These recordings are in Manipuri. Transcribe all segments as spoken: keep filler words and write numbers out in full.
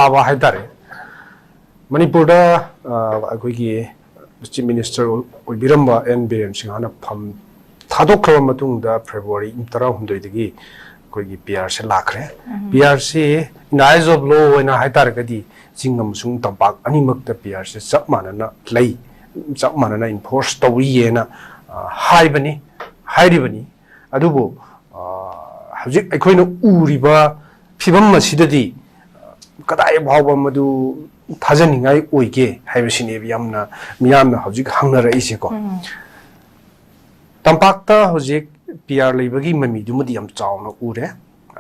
ꯇꯥꯕ ꯍꯥꯏꯇꯥꯔꯦ꯫ ꯃꯅꯤꯄꯨꯔꯗ ꯑ, ꯑꯩꯈꯣꯏꯒꯤ ꯆꯤꯐ ꯃꯤꯅꯤꯁꯇꯔ ꯑꯣꯏꯕꯤꯔꯝꯕ ꯑꯦꯟ ꯕꯤꯔꯦꯟ ꯁꯤꯡꯍꯅ ꯐꯝ ꯊꯥꯗꯣꯛꯈ꯭ꯔꯕ ꯃꯇꯨꯡꯗ ꯐꯦꯕ꯭ꯔꯨꯋꯥꯔꯤ ꯇꯔꯥꯍꯨꯝꯗꯣꯏꯗꯒꯤ ꯑꯩꯈꯣꯏꯒꯤ ꯄꯤ ꯑꯥꯔꯁꯦ ꯂꯥꯛꯈ꯭ꯔꯦ꯫ ꯄꯤ ꯑꯥꯔꯁꯦ in eyes of law ꯑꯣꯏꯅ ꯍꯥꯏꯇꯥꯔꯒꯗꯤ ꯆꯤꯡ ꯑꯃꯁꯨꯡ ꯇꯝꯄꯥꯛ ꯑꯅꯤꯃꯛꯇ ꯄꯤ ꯑꯥꯔꯁꯦ ꯆꯞ ꯃꯥꯟꯅꯅ ꯂꯩ, ꯆꯞ ꯃꯥꯟꯅꯅ ꯏꯟꯐꯣꯔꯁ ꯇꯧꯔꯤꯌꯦꯅ ꯑ, ꯍꯥꯏꯕꯅꯤ, ꯍꯥꯏꯔꯤꯕꯅꯤ꯫ ꯑꯗꯨꯕꯨ ꯑ, ꯍꯧꯖꯤꯛ ꯑꯩꯈꯣꯏꯅ ꯎꯔꯤꯕ ꯐꯤꯕꯝ ꯑꯁꯤꯗꯗꯤ ꯀꯗꯥꯏ ꯐꯥꯎꯕ ꯃꯗꯨ ꯊꯥꯖꯅꯤꯡꯉꯥꯏ ꯑꯣꯏꯒꯦ ꯍꯥꯏꯕꯁꯤꯅꯦꯕ ꯌꯥꯝꯅ ꯃꯤꯌꯥꯝꯅ ꯍꯧꯖꯤꯛ ꯍꯪꯅꯔꯛꯏꯁꯦꯀꯣ꯫ ꯇꯝꯄꯥꯛꯇ ꯍꯧꯖꯤꯛ ꯄꯤ ꯑꯥꯔ ꯂꯩꯕꯒꯤ ꯃꯃꯤꯗꯨꯃꯗꯤ ꯌꯥꯝ ꯆꯥꯎꯅ ꯎꯔꯦ꯫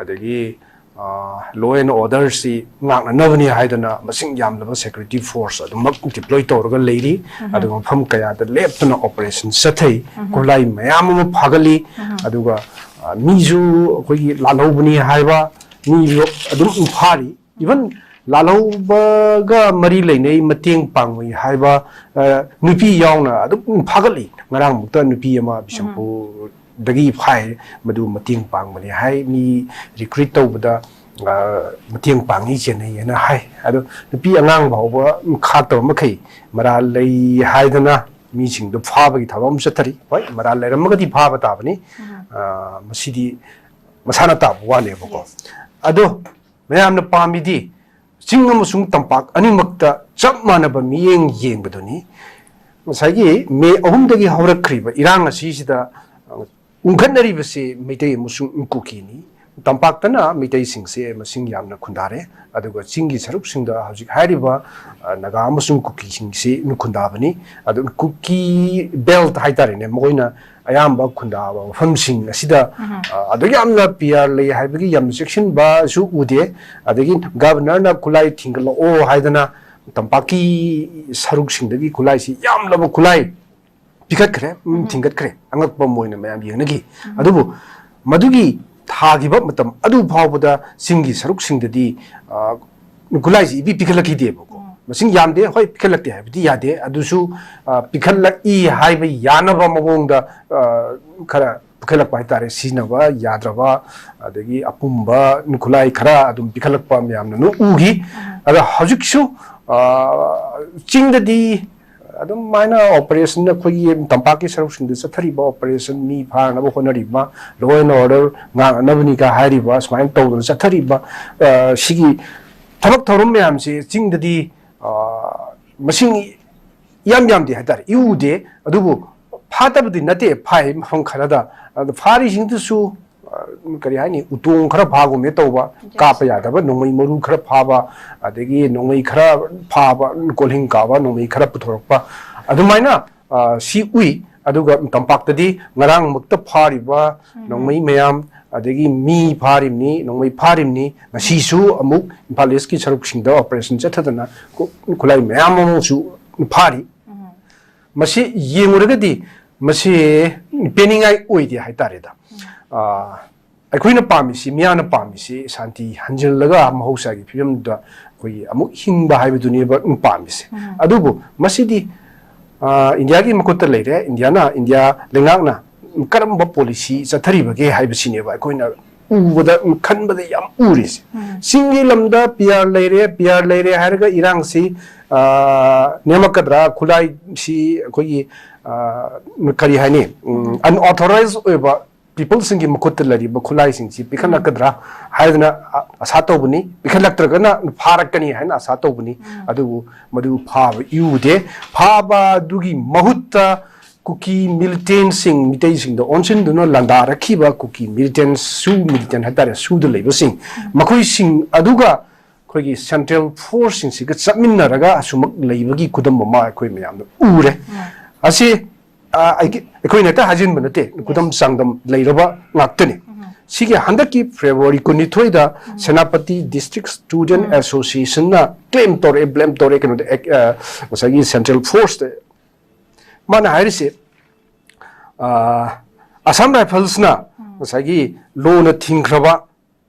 ꯑꯗꯒꯤ ꯂꯣ ꯑꯦꯟ ꯑꯣꯔꯗꯔꯁꯤ ꯉꯥꯛꯅꯅꯕꯅꯤ ꯍꯥꯏꯗꯅ ꯃꯁꯤꯡ ꯌꯥꯝꯂꯕ ꯁꯦꯀ꯭ꯌꯨꯔꯤꯇꯤ ꯐꯣꯔꯁ ꯑꯗꯨꯃꯛ ꯗꯤꯄ꯭ꯂꯣꯏ ꯇꯧꯔꯒ ꯂꯩꯔꯤ꯫ ꯑꯗꯨꯒ ꯃꯐꯝ ꯀꯌꯥꯗ ꯂꯦꯞꯇꯅ ꯑꯣꯄꯔꯦꯁꯟ ꯆꯠꯊꯩ꯫ ꯈꯨꯠꯂꯥꯏ ꯃꯌꯥꯝ ꯑꯃ ꯐꯥꯒꯠꯂꯤ꯫ ꯑꯗꯨꯒ ꯑ, ꯃꯤꯁꯨ ꯑꯩꯈꯣꯏꯒꯤ ꯂꯥꯜꯍꯧꯕꯅꯤ ꯍꯥꯏꯕ ꯃꯤꯁꯨ ꯑꯗꯨꯝ ꯐꯥꯔꯤ꯫ ꯏꯚꯟ ꯂꯥꯜꯍꯧꯕꯒ ꯃꯔꯤ ꯂꯩꯅꯩ ꯃꯇꯦꯡ ꯄꯥꯡꯕꯒꯤ ꯍꯥꯏꯕ ꯑ, ꯅꯨꯄꯤ ꯌꯥꯎꯅ ꯑꯗꯨꯝ ꯐꯥꯒꯠꯂꯤ꯫ ꯉꯔꯥꯡꯃꯨꯛꯇ ꯅꯨꯄꯤ ꯑꯃ ꯕꯤꯁꯦꯝꯄꯨꯔꯗꯒꯤ ꯐꯥꯏ, ꯃꯗꯨ ꯃꯇꯦꯡ ꯄꯥꯡꯕꯅꯤ ꯍꯥꯏ꯫ ꯃꯤ ꯔꯤꯀ꯭ꯔꯨꯏꯠ ꯇꯧꯕꯗ ꯑ, ꯃꯇꯦꯡ ꯄꯥꯡꯉꯤ ꯆꯦꯟꯅꯩ ꯍꯥꯏꯅ ꯍꯥꯏ꯫ ꯑꯗꯣ ꯅꯨꯄꯤ ꯑꯉꯥꯡ ꯐꯥꯎꯕ ꯈꯥꯛꯇꯕ ꯃꯈꯩ ꯃꯔꯥꯜ ꯂꯩ ꯍꯥꯏꯗꯅ ꯃꯤꯁꯤꯡꯗꯣ ꯐꯥꯕꯒꯤ ꯊꯕꯛ ꯑꯃ ꯆꯠꯊꯔꯤ꯫ ꯍꯣꯏ, ꯃꯔꯥꯜ ꯂꯩꯔꯝꯃꯒꯗꯤ ꯐꯥꯕ ꯇꯥꯕꯅꯤ꯫ ꯑ, ꯃꯁꯤꯗꯤ ꯃꯁꯥꯅ ꯇꯥꯕ ꯋꯥꯅꯦꯕꯀꯣ꯫ ꯑꯗꯣ ꯃꯌꯥꯝꯅ ꯄꯥꯝꯃꯤꯗꯤ ꯆꯤꯡ ꯑꯃꯁꯨꯡ ꯇꯝꯄꯥꯛ ꯑꯅꯤꯃꯛꯇ ꯆꯞ ꯃꯥꯟꯅꯕ ꯃꯤꯠꯌꯦꯡ ꯌꯦꯡꯕꯗꯨꯅꯤ꯫ ꯉꯁꯥꯏꯒꯤ ꯃꯦ ꯑꯍꯨꯝꯗꯒꯤ ꯍꯧꯔꯛꯈ꯭ꯔꯤꯕ ꯏꯔꯥꯡ ꯑꯁꯤꯁꯤꯗ, ꯑ, ꯎꯪꯈꯠꯅꯔꯤꯕꯁꯤ ꯃꯩꯇꯩ ꯑꯃꯁꯨꯡ ꯀꯨꯀꯤꯅꯤ꯫ ꯇꯝꯄꯥꯛꯇꯅ ꯃꯩꯇꯩꯁꯤꯡꯁꯦ ꯃꯁꯤꯡ ꯌꯥꯝꯅ ꯈꯨꯟꯗꯥꯔꯦ, ꯑꯗꯨꯒ ꯆꯤꯡꯒꯤ ꯁꯔꯨꯛꯁꯤꯡꯗ ꯍꯧꯖꯤꯛ ꯍꯥꯏꯔꯤꯕ, ꯑ, ꯅꯥꯒꯥ ꯑꯃꯁꯨꯡ ꯀꯨꯀꯤꯁꯤꯡꯁꯤ ꯈꯨꯟꯗꯥꯕꯅꯤ꯫ ꯑꯗꯨ ꯀꯨꯀꯤ ꯕꯦꯜꯠ ꯍꯥꯏꯇꯥꯔꯦꯅꯦ, ꯃꯈꯣꯏꯅ ꯑꯌꯥꯝꯕ ꯈꯨꯟꯗꯥꯕ ꯃꯐꯝꯁꯤꯡ ꯑꯁꯤꯗ, ꯑ, ꯑꯗꯨꯛ ꯌꯥꯝꯅ ꯄꯤ ꯑꯥꯔ ꯂꯩ ꯍꯥꯏꯕꯒꯤ ꯌꯥꯝꯅ ꯆꯦꯛꯁꯤꯟꯕꯁꯨ ꯎꯗꯦ꯫ ꯑꯗꯒꯤ ꯒꯚꯔꯅꯔꯅ ꯈꯨꯠꯂꯥꯏ ꯊꯤꯡꯒꯠꯂꯛꯑꯣ ꯍꯥꯏꯗꯅ ꯇꯝꯄꯥꯛꯀꯤ ꯁꯔꯨꯛꯁꯤꯡꯗꯒꯤ ꯈꯨꯠꯂꯥꯏꯁꯤ, ꯌꯥꯝꯂꯕ ꯈꯨꯠꯂꯥꯏ ꯄꯤꯈꯠꯈ꯭ꯔꯦ, ꯎꯝ, ꯊꯤꯡꯒꯠꯈ꯭ꯔꯦ꯫ ꯑꯉꯛꯄ ꯑꯃ ꯑꯣꯏꯅ ꯃꯌꯥꯝ ꯌꯦꯡꯅꯈꯤ꯫ ꯑꯗꯨꯕꯨ ꯃꯗꯨꯒꯤ ꯊꯥꯈꯤꯕ ꯃꯇꯝ ꯑꯗꯨ ꯐꯥꯎꯕꯗ ꯆꯤꯡꯒꯤ ꯁꯔꯨꯛꯁꯤꯡꯗꯗꯤ, ꯑ, ꯈꯨꯠꯂꯥꯏꯁꯤ ꯏꯄꯤ ꯄꯤꯈꯠꯂꯛꯈꯤꯗꯦꯕꯀꯣ꯫ ꯃꯁꯤꯡ ꯌꯥꯝꯗꯦ, ꯍꯣꯏ, ꯄꯤꯈꯠꯂꯛꯇꯦ ꯍꯥꯏꯕꯗꯤ ꯌꯥꯗꯦ, ꯑꯗꯨꯁꯨ, ꯑ, ꯄꯤꯈꯠꯂꯛꯏ ꯍꯥꯏꯕ ꯌꯥꯅꯕ ꯃꯑꯣꯡꯗ, ꯑ, ꯈꯔ ꯄꯨꯈꯠꯂꯛꯄ ꯍꯥꯏꯇꯥꯔꯦ, ꯁꯤꯖꯤꯟꯅꯕ ꯌꯥꯗ꯭ꯔꯕ, ꯑꯗꯒꯤ ꯑꯄꯨꯝꯕ ꯈꯨꯠꯂꯥꯏ ꯈꯔ ꯑꯗꯨꯝ ꯄꯤꯈꯠꯂꯛꯄ ꯃꯌꯥꯝꯅ ꯑꯗꯨꯝ ꯎꯈꯤ꯫ ꯑꯗꯣ ꯍꯧꯖꯤꯛꯁꯨ, ꯑ, ꯆꯤꯡꯗꯗꯤ ꯑꯗꯨꯝ ꯃꯥꯏꯅ operation, ꯑꯩꯈꯣꯏꯒꯤ ꯇꯝꯄꯥꯛꯀꯤ ꯁꯔꯨꯛꯁꯤꯡꯗ ꯆꯠꯊꯔꯤꯕ operation, ꯃꯤ ꯐꯥꯅꯕ ꯍꯣꯠꯅꯔꯤꯕ, law and order ꯉꯥꯛꯅꯅꯕꯅꯤꯒ ꯍꯥꯏꯔꯤꯕ, ꯁꯨꯃꯥꯏꯅ ꯇꯧꯗꯅ ꯆꯠꯊꯔꯤꯕ, ꯑ, ꯁꯤꯒꯤ ꯊꯕꯛ ꯊꯧꯔꯝ ꯃꯌꯥꯝꯁꯦ ꯆꯤꯡꯗꯗꯤ, ꯑ, ꯃꯁꯤꯡ ꯌꯥꯝ ꯌꯥꯝꯗꯦ ꯍꯥꯏꯇꯥꯔꯦ, ꯏꯎꯗꯦ꯫ ꯑꯗꯨꯕꯨ ꯐꯥꯠꯇꯕꯗꯤ ꯅꯠꯇꯦ, ꯐꯥꯏ ꯃꯐꯝ ꯈꯔꯗ꯫ ꯑꯗꯣ ꯐꯥꯔꯤꯁꯤꯡꯗꯨꯁꯨ, ꯑ, ꯀꯔꯤ ꯍꯥꯏꯅꯤ, ꯎꯇꯣꯡ ꯈꯔ ꯐꯥꯒꯨꯝꯕ ꯇꯧꯕ, ꯀꯥꯞꯄ ꯌꯥꯗꯕ ꯅꯣꯡꯃꯩ ꯃꯔꯨ ꯈꯔ ꯐꯥꯕ, ꯑꯗꯒꯤ ꯅꯣꯡꯃꯩ ꯈꯔ ꯐꯥꯕ, ꯀꯣꯜꯍꯤꯡ ꯀꯥꯕ ꯅꯣꯡꯃꯩ ꯈꯔ ꯄꯨꯊꯣꯔꯛꯄ, ꯑꯗꯨꯃꯥꯏꯅ, ꯑ, ꯁꯤ ꯎꯏ꯫ ꯑꯗꯨꯒ ꯇꯝꯄꯥꯛꯇꯗꯤ ꯉꯔꯥꯡꯃꯛꯇ ꯐꯥꯔꯤꯕ ꯅꯣꯡꯃꯩ ꯃꯌꯥꯝ, ꯑꯗꯒꯤ ꯃꯤ ꯐꯥꯔꯤꯕꯅꯤ, ꯅꯣꯡꯃꯩ ꯐꯥꯔꯤꯕꯅꯤ, ꯉꯁꯤꯁꯨ ꯑꯃꯨꯛ ꯏꯝꯐꯥꯜ ꯏꯁꯀꯤ ꯁꯔꯨꯛꯁꯤꯡꯗ operation ꯆꯠꯊꯗꯅ ꯈꯨ-, ꯈꯨꯠꯂꯥꯏ ꯃꯌꯥꯝ ꯑꯃꯁꯨ ꯐꯥꯔꯤ꯫ ꯃꯁꯤ ꯌꯦꯡꯉꯨꯔꯒꯗꯤ ꯃꯁꯤ ꯄꯦꯟꯅꯤꯡꯉꯥꯏ ꯑꯣꯏꯗꯦ ꯍꯥꯏꯇꯥꯔꯦꯗ꯫ ꯑꯥ, ꯑꯩꯈꯣꯏꯅ ꯄꯥꯝꯃꯤꯁꯤ, ꯃꯤꯌꯥꯝꯅ ꯄꯥꯝꯃꯤꯁꯤ, ꯁꯥꯟꯇꯤ ꯍꯟꯖꯤꯜꯂꯒ ꯃꯍꯧꯁꯥꯒꯤ ꯐꯤꯕꯝꯗ ꯑꯩꯈꯣꯏꯒꯤ ꯑꯃꯨꯛ ꯍꯤꯡꯕ ꯍꯥꯏꯕꯗꯨꯅꯦꯕ ꯄꯥꯝꯃꯤꯁꯦ꯫ ꯑꯗꯨꯕꯨ ꯃꯁꯤꯗꯤ, ꯑꯥ, ꯏꯟꯗꯤꯌꯥꯒꯤ ꯃꯈꯨꯠꯇ ꯂꯩꯔꯦ꯫ ꯏꯟꯗꯤꯌꯥꯅ, ꯏꯟꯗꯤꯌꯥ ꯂꯩꯉꯥꯛꯅ ꯀꯔꯝꯕ policy ꯆꯠꯊꯔꯤꯕꯒꯦ ꯍꯥꯏꯕꯁꯤꯅꯦꯕ ꯑꯩꯈꯣꯏꯅ ꯎꯕꯗ, ꯈꯟꯕꯗ ꯌꯥꯝ ꯎꯔꯤꯁꯦ꯫ ꯆꯤꯡꯒꯤ ꯂꯝꯗ P R ꯂꯩꯔꯦ, P R ꯂꯩꯔꯦ ꯍꯥꯏꯔꯒ ꯏꯔꯥꯡꯁꯤ, ꯑꯥ, ꯅꯦꯝꯃꯛꯀꯗ꯭ꯔꯥ, ꯈꯨꯠꯂꯥꯏꯁꯤ ꯑꯩꯈꯣꯏꯒꯤ, ꯑꯥ, ꯀꯔꯤ ꯍꯥꯏꯅꯤ, ꯎꯝ, unauthorized ꯑꯣꯏꯕ peopleꯁꯤꯡꯒꯤ ꯃꯈꯨꯠꯇ ꯂꯩꯔꯤꯕ ꯈꯨꯠꯂꯥꯏꯁꯤꯡꯁꯤ ꯄꯤꯈꯠꯂꯛꯀꯗ꯭ꯔꯥ ꯍꯥꯏꯗꯅ, ꯑ-, ꯑꯁꯥ ꯇꯧꯕꯅꯤ꯫ ꯄꯤꯈꯠꯂꯛꯇ꯭ꯔꯒꯅ ꯐꯥꯔꯛꯀꯅꯤ ꯍꯥꯏꯅ ꯑꯁꯥ ꯇꯧꯕꯅꯤ꯫ ꯑꯗꯨꯕꯨ ꯃꯗꯨ ꯐꯥꯕ ꯏꯎꯗꯦ꯫ ꯐꯥꯕ ꯑꯗꯨꯒꯤ ꯃꯍꯨꯠꯇ ꯀꯨꯀꯤ militantꯁꯤꯡ, ꯃꯤꯇꯩꯁꯤꯡꯗ ꯑꯣꯟꯁꯤꯟꯗꯨꯅ ꯂꯥꯟꯗꯥꯔꯛꯈꯤꯕ ꯀꯨꯀꯤ militantꯁꯨ, militant ꯍꯥꯏꯇꯥꯔꯦ, ꯁꯨꯗ ꯂꯩꯕꯁꯤꯡ, ꯃꯈꯣꯏꯁꯤꯡ ꯑꯗꯨꯒ ꯑꯩꯈꯣꯏꯒꯤ central forceꯁꯤꯡꯁꯤꯒ ꯆꯠꯃꯤꯟꯅꯔꯒ ꯑꯁꯨꯃꯛ ꯂꯩꯕꯒꯤ ꯈꯨꯗꯝ ꯑꯃ ꯑꯩꯈꯣꯏ ꯃꯌꯥꯝꯅ ꯎꯔꯦ꯫ ꯑꯁꯤ, ꯑ, ꯑꯩꯒꯤ-, ꯑꯩꯈꯣꯏꯅ ꯍꯦꯛꯇ ꯍꯥꯏꯖꯤꯟꯕ ꯅꯠꯇꯦ, ꯈꯨꯗꯝ ꯆꯥꯡꯗꯝ ꯂꯩꯔꯕ ꯉꯥꯛꯇꯅꯤ꯫ ꯁꯤꯒꯤ ꯍꯟꯗꯛꯀꯤ February ꯀꯨꯟꯅꯤꯊꯣꯏꯗ Senapati District Student Associationꯅ claim ꯇꯧꯔꯛꯑꯦ, blame ꯇꯧꯔꯛꯑꯦ, ꯀꯩꯅꯣꯗ, ꯑꯦꯛ-, ꯑ, ꯉꯁꯥꯏꯒꯤ central forceꯇ꯫ ꯃꯥꯅ ꯍꯥꯏꯔꯤꯁꯦ, ꯑ, Assam Riflesꯅ ꯉꯁꯥꯏꯒꯤ lawꯅ ꯊꯤꯡꯈ꯭ꯔꯕ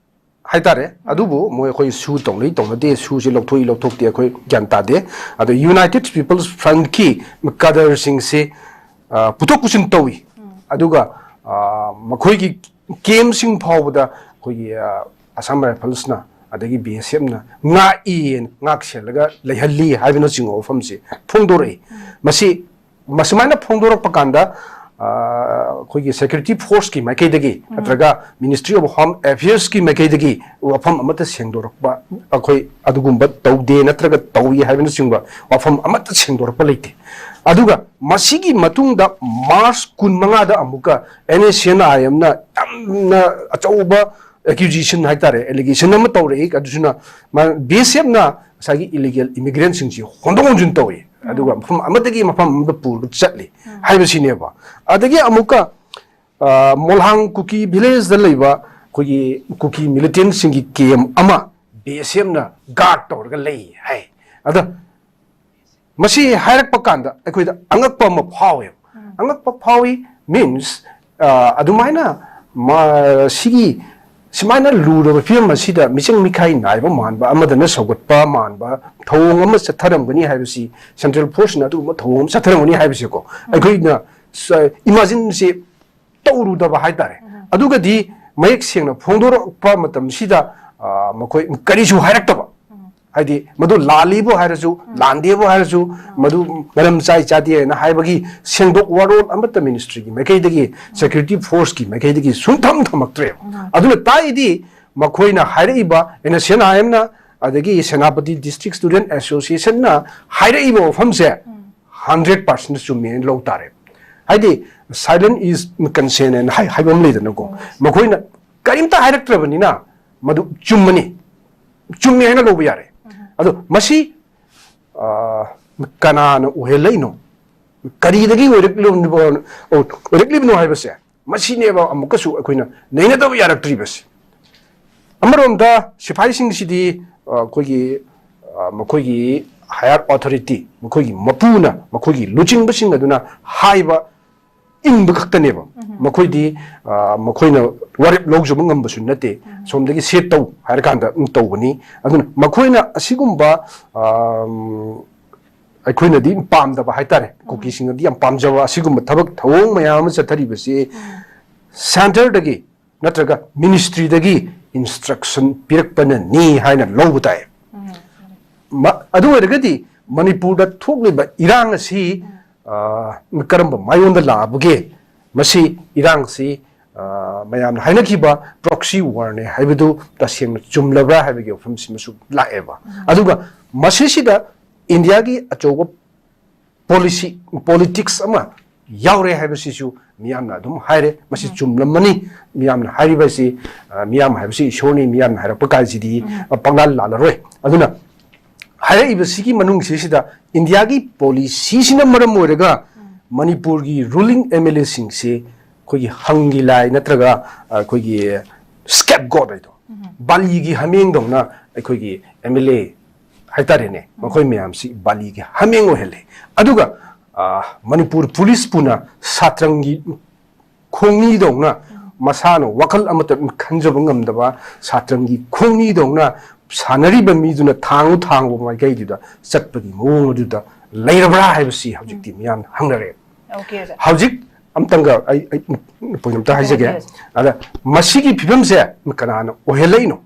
ꯍꯥꯏꯇꯥꯔꯦ꯫ ꯑꯗꯨꯕꯨ ꯃꯣꯏ, ꯑꯩꯈꯣꯏ ꯁꯨ ꯇꯧꯅꯩ ꯇꯧꯅꯗꯦ, ꯁꯨꯁꯤ ꯂꯧꯊꯣꯛꯏ ꯂꯧꯊꯣꯛꯇꯦ ꯑꯩꯈꯣꯏ ꯒ꯭ꯌꯥꯟ ꯇꯥꯗꯦ꯫ ꯑꯗꯣ United People's Frontꯀꯤ cadreꯁꯤꯡꯁꯤ, ꯑ, ꯄꯨꯊꯣꯛ ꯄꯨꯁꯤꯟ ꯇꯧꯏ꯫ ꯑꯗꯨꯒ, ꯑ, ꯃꯈꯣꯏꯒꯤ ꯀꯦꯝꯁꯤꯡ ꯐꯥꯎꯕꯗ ꯑꯩꯈꯣꯏꯒꯤ, ꯑ, ꯑꯁꯥꯝ ꯔꯥꯏꯐꯜꯁꯅ ꯑꯗꯒꯤ ꯕꯤ ꯑꯦꯁ ꯑꯦꯐꯅ ꯉꯥꯛꯏ, ꯉꯥꯛ ꯁꯦꯜꯂꯒ ꯂꯩꯍꯜꯂꯤ ꯍꯥꯏꯕꯅꯆꯤꯡꯕ ꯋꯥꯐꯝꯁꯦ ꯐꯣꯡꯗꯣꯔꯛꯏ꯫ ꯃꯁꯤ, ꯃꯁꯨꯃꯥꯏꯅ ꯐꯣꯡꯗꯣꯔꯛꯄ ꯀꯥꯟꯗ, ꯑ, ꯑꯩꯈꯣꯏꯒꯤ ꯁꯦꯀ꯭ꯌꯨꯔꯤꯇꯤ ꯐꯣꯔꯁꯀꯤ ꯃꯥꯏꯀꯩꯗꯒꯤ ꯅꯠꯇ꯭ꯔꯒ ꯃꯤꯅꯤꯁꯇ꯭ꯔꯤ ꯑꯣꯐ ꯍꯣꯝ ꯑꯦꯐꯤꯌꯔꯁꯀꯤ ꯃꯥꯏꯀꯩꯗꯒꯤ ꯋꯥꯐꯝ ꯑꯃꯠꯇ ꯁꯦꯡꯗꯣꯔꯛꯄ, ꯑꯩꯈꯣꯏ ꯑꯗꯨꯒꯨꯝꯕ ꯇꯧꯗꯦ ꯅꯠꯇ꯭ꯔꯒ ꯇꯧꯏ ꯍꯥꯏꯕꯅꯆꯤꯡꯕ ꯋꯥꯐꯝ ꯑꯃꯠꯇ ꯁꯦꯡꯗꯣꯔꯛꯄ ꯂꯩꯇꯦ꯫ ꯑꯗꯨꯒ ꯃꯁꯤꯒꯤ ꯃꯇꯨꯡꯗ ꯃꯥꯔꯆ ꯀꯨꯟꯃꯉꯥꯗ ꯑꯃꯨꯛꯀ and S C and I ꯑꯦꯝꯅ ꯌꯥꯝꯅ ꯑꯆꯧꯕ ꯑꯦꯀ꯭ꯌꯨꯖꯦꯁꯟ ꯍꯥꯏꯇꯥꯔꯦ, ꯑꯦꯂꯤꯒꯦꯁꯟ ꯑꯃ ꯇꯧꯔꯛꯏ꯫ ꯑꯗꯨꯁꯤꯅ ꯕꯤ ꯑꯦꯁ ꯑꯦꯐꯅ ꯉꯁꯥꯏꯒꯤ ꯏꯂꯤꯒꯦꯜ ꯏꯃꯤꯒ꯭ꯔꯦꯟꯁꯤꯡꯁꯤ ꯍꯣꯟꯗꯣꯛ ꯍꯣꯟꯖꯤꯟ ꯇꯧꯏ, ꯑꯗꯨꯒ ꯃꯐꯝ ꯑꯃꯗꯒꯤ ꯃꯐꯝ ꯑꯃꯗ ꯄꯨꯔꯒ ꯆꯠꯂꯤ ꯍꯥꯏꯕꯁꯤꯅꯦꯕ꯫ ꯑꯗꯒꯤ ꯑꯃꯨꯛꯀ, ꯑ, ꯃꯣꯜꯍꯥꯡ ꯀꯨꯀꯤ ꯚꯤꯂꯦꯖꯇ ꯂꯩꯕ ꯑꯩꯈꯣꯏꯒꯤ ꯀꯨꯀꯤ ꯃꯤꯂꯤꯇꯦꯟꯁꯤꯡꯒꯤ ꯀꯦꯝ ꯑꯃ ꯕꯤ ꯑꯦꯁ ꯑꯦꯐꯅ ꯒꯥꯔꯗ ꯇꯧꯔꯒ ꯂꯩ ꯍꯥꯏ꯫ ꯑꯗ ꯃꯁꯤ ꯍꯥꯏꯔꯛꯄ ꯀꯥꯟꯗ ꯑꯩꯈꯣꯏꯗ ꯑꯉꯛꯄ ꯑꯃ ꯐꯥꯎꯋꯦꯕ꯫ ꯑꯉꯛꯄ ꯐꯥꯎꯏ ꯃꯤꯟꯁ, ꯑꯗꯨꯃꯥꯏꯅ ꯃ-, ꯁꯤꯒꯤ ꯁꯨꯃꯥꯏꯅ ꯂꯨꯔꯕ ꯐꯤꯕꯝ ꯑꯁꯤꯗ ꯃꯤꯆꯪ ꯃꯤꯈꯥꯏ ꯅꯥꯏꯕ ꯃꯥꯟꯕ, ꯑꯃꯗꯅ ꯁꯧꯒꯠꯄ ꯃꯥꯟꯕ ꯊꯧꯑꯣꯡ ꯑꯃ ꯆꯠꯊꯔꯝꯒꯅꯤ ꯍꯥꯏꯕꯁꯤ, ꯁꯦꯟꯇ꯭ꯔꯦꯜ ꯐꯣꯔꯁꯅ ꯑꯗꯨꯒꯨꯝꯕ ꯊꯧꯑꯣꯡ ꯑꯃ ꯆꯠꯊꯔꯝꯒꯅꯤ ꯍꯥꯏꯕꯁꯦꯀꯣ, ꯑꯩꯈꯣꯏꯅ ꯏꯃꯥꯖꯤꯟꯁꯦ ꯇꯧꯔꯨꯗꯕ ꯍꯥꯏꯇꯥꯔꯦ꯫ ꯑꯗꯨꯒꯗꯤ ꯃꯌꯦꯛ ꯁꯦꯡꯅ ꯐꯣꯡꯗꯣꯔꯛꯄ ꯃꯇꯝꯁꯤꯗ, ꯑ, ꯃꯈꯣꯏ ꯀꯔꯤꯁꯨ ꯍꯥꯏꯔꯛꯇꯕ꯫ ꯍꯥꯏꯗꯤ ꯃꯗꯨ ꯂꯥꯜꯂꯤꯕꯨ ꯍꯥꯏꯔꯁꯨ, ꯂꯥꯟꯗꯦꯕꯨ ꯍꯥꯏꯔꯁꯨ, ꯃꯗꯨ ꯃꯔꯝ ꯆꯥꯏ ꯆꯥꯗꯦ ꯍꯥꯏꯅ ꯍꯥꯏꯕꯒꯤ ꯁꯦꯡꯗꯣꯛ ꯋꯥꯔꯣꯜ ꯑꯃꯠꯇ ꯃꯤꯅꯤꯁꯇ꯭ꯔꯤꯒꯤ ꯃꯥꯏꯀꯩꯗꯒꯤ, ꯁꯦꯀ꯭ꯌꯨꯔꯤꯇꯤ ꯐꯣꯔꯁꯀꯤ ꯃꯥꯏꯀꯩꯗꯒꯤ ꯁꯨꯡꯊꯝ ꯊꯝꯃꯛꯇ꯭ꯔꯦꯕ꯫ ꯑꯗꯨꯅ ꯇꯥꯛꯏꯗꯤ ꯃꯈꯣꯏꯅ ꯍꯥꯏꯔꯛꯏꯕ and S C and I ꯑꯦꯝꯅ ꯑꯗꯒꯤ ꯁꯦꯅꯥꯄꯇꯤ ꯗꯤꯁꯇ꯭ꯔꯤꯛ ꯁ꯭ꯇꯨꯗꯦꯟꯠ ꯑꯦꯁꯣꯁꯤꯌꯦꯁꯟꯅ ꯍꯥꯏꯔꯛꯏꯕ ꯋꯥꯐꯝꯁꯦ ꯍꯟꯗ꯭ꯔꯦꯠ ꯄꯥꯔꯁꯦꯟ ꯆꯨꯝꯃꯦꯅ ꯂꯧ ꯇꯥꯔꯦ꯫ ꯍꯥꯏꯗꯤ, "Silent is consent" ꯍꯥꯏꯅ ꯍꯥꯏ-, ꯍꯥꯏꯕ ꯑꯃ ꯂꯩꯗꯅꯀꯣ꯫ ꯃꯈꯣꯏꯅ ꯀꯔꯤꯝꯇ ꯍꯥꯏꯔꯛꯇ꯭ꯔꯕꯅꯤꯅ ꯃꯗꯨ ꯆꯨꯝꯃꯅꯤ꯫ ꯆꯨꯝꯃꯦ ꯍꯥꯏꯅ ꯂꯧꯕ ꯌꯥꯔꯦ꯫ ꯑꯗꯣ ꯃꯁꯤ, ꯑ, ꯀꯅꯥꯅ ꯑꯣꯏꯍꯜꯂꯛꯏꯅꯣ? ꯀꯔꯤꯗꯒꯤ ꯑꯣꯏꯔꯛꯂꯤꯕꯅꯣ, ꯑꯣꯏꯔꯛꯂꯤꯕꯅꯣ ꯍꯥꯏꯕꯁꯦ ꯃꯁꯤꯅꯦꯕ ꯑꯃꯨꯛꯀꯁꯨ ꯑꯩꯈꯣꯏꯅ ꯅꯩꯅꯗꯕ ꯌꯥꯔꯛꯇ꯭ꯔꯤꯕꯁꯦ꯫ ꯑꯃꯔꯣꯝꯗ ꯁꯤꯐꯥꯏꯁꯤꯡꯁꯤꯗꯤ, ꯑ, ꯑꯩꯈꯣꯏꯒꯤ, ꯑ, ꯃꯈꯣꯏꯒꯤ ꯍꯥꯌꯔ ꯑꯣꯊꯣꯔꯤꯇꯤ, ꯃꯈꯣꯏꯒꯤ ꯃꯄꯨꯅ, ꯃꯈꯣꯏꯒꯤ ꯂꯨꯆꯤꯡꯕꯁꯤꯡ ꯑꯗꯨꯅ ꯍꯥꯏꯕ ꯏꯟꯕ ꯈꯛꯇꯅꯦꯕ꯫ ꯃꯈꯣꯏꯗꯤ, ꯑ, ꯃꯈꯣꯏꯅ ꯋꯥꯔꯦꯞ ꯂꯧꯖꯕ ꯉꯝꯕꯁꯨ ꯅꯠꯇꯦ꯫ ꯁꯣꯝꯗꯒꯤ "ꯁꯦ ꯇꯧ" ꯍꯥꯏꯔꯀꯥꯟꯗ ꯑꯗꯨꯝ ꯇꯧꯕꯅꯤ꯫ ꯑꯗꯨꯅ ꯃꯈꯣꯏꯅ ꯑꯁꯤꯒꯨꯝꯕ, ꯑ, ꯑꯩꯈꯣꯏꯅꯗꯤ ꯄꯥꯝꯗꯕ ꯍꯥꯏꯇꯥꯔꯦ, ꯀꯨꯀꯤꯁꯤꯡꯅꯗꯤ ꯌꯥꯝ ꯄꯥꯝꯖꯕ ꯑꯁꯤꯒꯨꯝꯕ ꯊꯕꯛ ꯊꯧꯑꯣꯡ ꯃꯌꯥꯝ ꯑꯃ ꯆꯠꯊꯔꯤꯕꯁꯤ ꯁꯦꯟꯇꯔꯗꯒꯤ ꯅꯠꯇ꯭ꯔꯒ ꯃꯤꯅꯤꯁꯇ꯭ꯔꯤꯗꯒꯤ ꯏꯟꯁꯇ꯭ꯔꯛꯁꯟ ꯄꯤꯔꯛꯄꯅꯅꯤ ꯍꯥꯏꯅ ꯂꯧꯕ ꯇꯥꯏ꯫ ꯃ-, ꯑꯗꯨ ꯑꯣꯏꯔꯒꯗꯤ ꯃꯅꯤꯄꯨꯔꯗ ꯊꯣꯛꯂꯤꯕ ꯏꯔꯥꯡ ꯑꯁꯤ, ꯑ, ꯀꯔꯝꯕ ꯃꯥꯏꯑꯣꯟꯗ ꯂꯥꯛꯑꯕꯒꯦ? ꯃꯁꯤ ꯏꯔꯥꯡꯁꯤ, ꯑ, ꯃꯌꯥꯝꯅ ꯍꯥꯏꯅꯈꯤꯕ ꯄ꯭ꯔꯣꯛꯁꯤ ꯋꯥꯔꯅꯦ ꯍꯥꯏꯕꯗꯨ ꯇꯁꯦꯡꯅ ꯆꯨꯝꯂꯕ꯭ꯔꯥ ꯍꯥꯏꯕꯒꯤ ꯋꯥꯐꯝꯁꯤꯃꯁꯨ ꯂꯥꯛꯑꯦꯕ꯫ ꯑꯗꯨꯒ ꯃꯁꯤꯁꯤꯗ ꯏꯟꯗꯤꯌꯥꯒꯤ ꯑꯆꯧꯕ ꯄꯣꯂꯤꯁꯤ, ꯄꯣꯂꯤꯇꯤꯛꯁ ꯑꯃ ꯌꯥꯎꯔꯦ ꯍꯥꯏꯕꯁꯤꯁꯨ ꯃꯤꯌꯥꯝꯅ ꯑꯗꯨꯝ ꯍꯥꯏꯔꯦ꯫ ꯃꯁꯤ ꯆꯨꯝꯂꯝꯃꯅꯤ꯫ ꯃꯤꯌꯥꯝꯅ ꯍꯥꯏꯔꯤꯕꯁꯤ, ꯑ, ꯃꯤꯌꯥꯝ ꯍꯥꯏꯕꯁꯤ ꯏꯁꯣꯔꯅꯤ, ꯃꯤꯌꯥꯝꯅ ꯍꯥꯏꯔꯛꯄ ꯀꯥꯏꯁꯤꯗꯤ, ꯑ, ꯄꯪꯂꯥꯜ ꯂꯥꯜꯂꯔꯣꯏ꯫ ꯑꯗꯨꯅ ꯍꯥꯏꯔꯛꯏꯕꯁꯤꯒꯤ ꯃꯅꯨꯡꯁꯤꯁꯤꯗ ꯏꯟꯗꯤꯌꯥꯒꯤ ꯄꯣꯂꯤꯁꯤꯁꯤꯅ ꯃꯔꯝ ꯑꯣꯏꯔꯒ ꯃꯅꯤꯄꯨꯔꯒꯤ ꯔꯨꯂꯤꯡ ꯑꯦꯝ ꯑꯦꯜ ꯑꯦꯁꯤꯡꯁꯤ ꯑꯩꯈꯣꯏꯒꯤ ꯍꯪꯒꯤ ꯂꯥꯏ ꯅꯠꯇ꯭ꯔꯒ, ꯑ, ꯑꯩꯈꯣꯏꯒꯤ ꯁ꯭ꯀꯦꯞ ꯒꯣꯠ ꯍꯥꯏꯗꯣ, ꯕꯥꯂꯤꯒꯤ ꯍꯥꯃꯦꯡꯗꯧꯅ ꯑꯩꯈꯣꯏꯒꯤ ꯑꯦꯝ ꯑꯦꯜ ꯑꯦ ꯍꯥꯏꯇꯥꯔꯦꯅꯦ, ꯃꯈꯣꯏ ꯃꯌꯥꯝꯁꯤ ꯕꯥꯂꯤꯒꯤ ꯍꯥꯃꯦꯡ ꯑꯣꯏꯍꯜꯂꯦ꯫ ꯑꯗꯨꯒ, ꯑ, ꯃꯅꯤꯄꯨꯔ ꯄꯨꯂꯤꯁꯄꯨꯅ ꯁꯥꯇ꯭ꯔꯪꯒꯤ ꯈꯣꯡꯅꯤꯗꯧꯅ ꯃꯁꯥꯅ ꯋꯥꯈꯜ ꯑꯃꯠꯇ ꯈꯟꯖꯕ ꯉꯝꯗꯕ ꯁꯥꯇ꯭ꯔꯪꯒꯤ ꯈꯣꯡꯅꯤꯗꯧꯅ ꯁꯥꯟꯅꯔꯤꯕ ꯃꯤꯗꯨꯅ ꯊꯥꯡꯉꯨ ꯊꯥꯡꯉꯨꯕ ꯃꯥꯏꯀꯩꯗꯨꯗ ꯆꯠꯄꯒꯤ ꯃꯑꯣꯡ ꯑꯗꯨꯗ ꯂꯩꯔꯕ꯭ꯔꯥ ꯍꯥꯏꯕꯁꯤ ꯍꯧꯖꯤꯛꯇꯤ ꯃꯤꯌꯥꯝꯅ ꯍꯪꯅꯔꯦ꯫ Okay, sir. ꯍꯧꯖꯤꯛ ꯑꯝꯇꯪꯒ ꯑꯩ, ꯑꯩ point ꯑꯝꯇ ꯍꯥꯏꯖꯒꯦ꯫ Yes. ꯑꯗ ꯃꯁꯤꯒꯤ ꯐꯤꯕꯝꯁꯦ ꯀꯅꯥꯅ ꯑꯣꯏꯍꯜꯂꯛꯏꯅꯣ?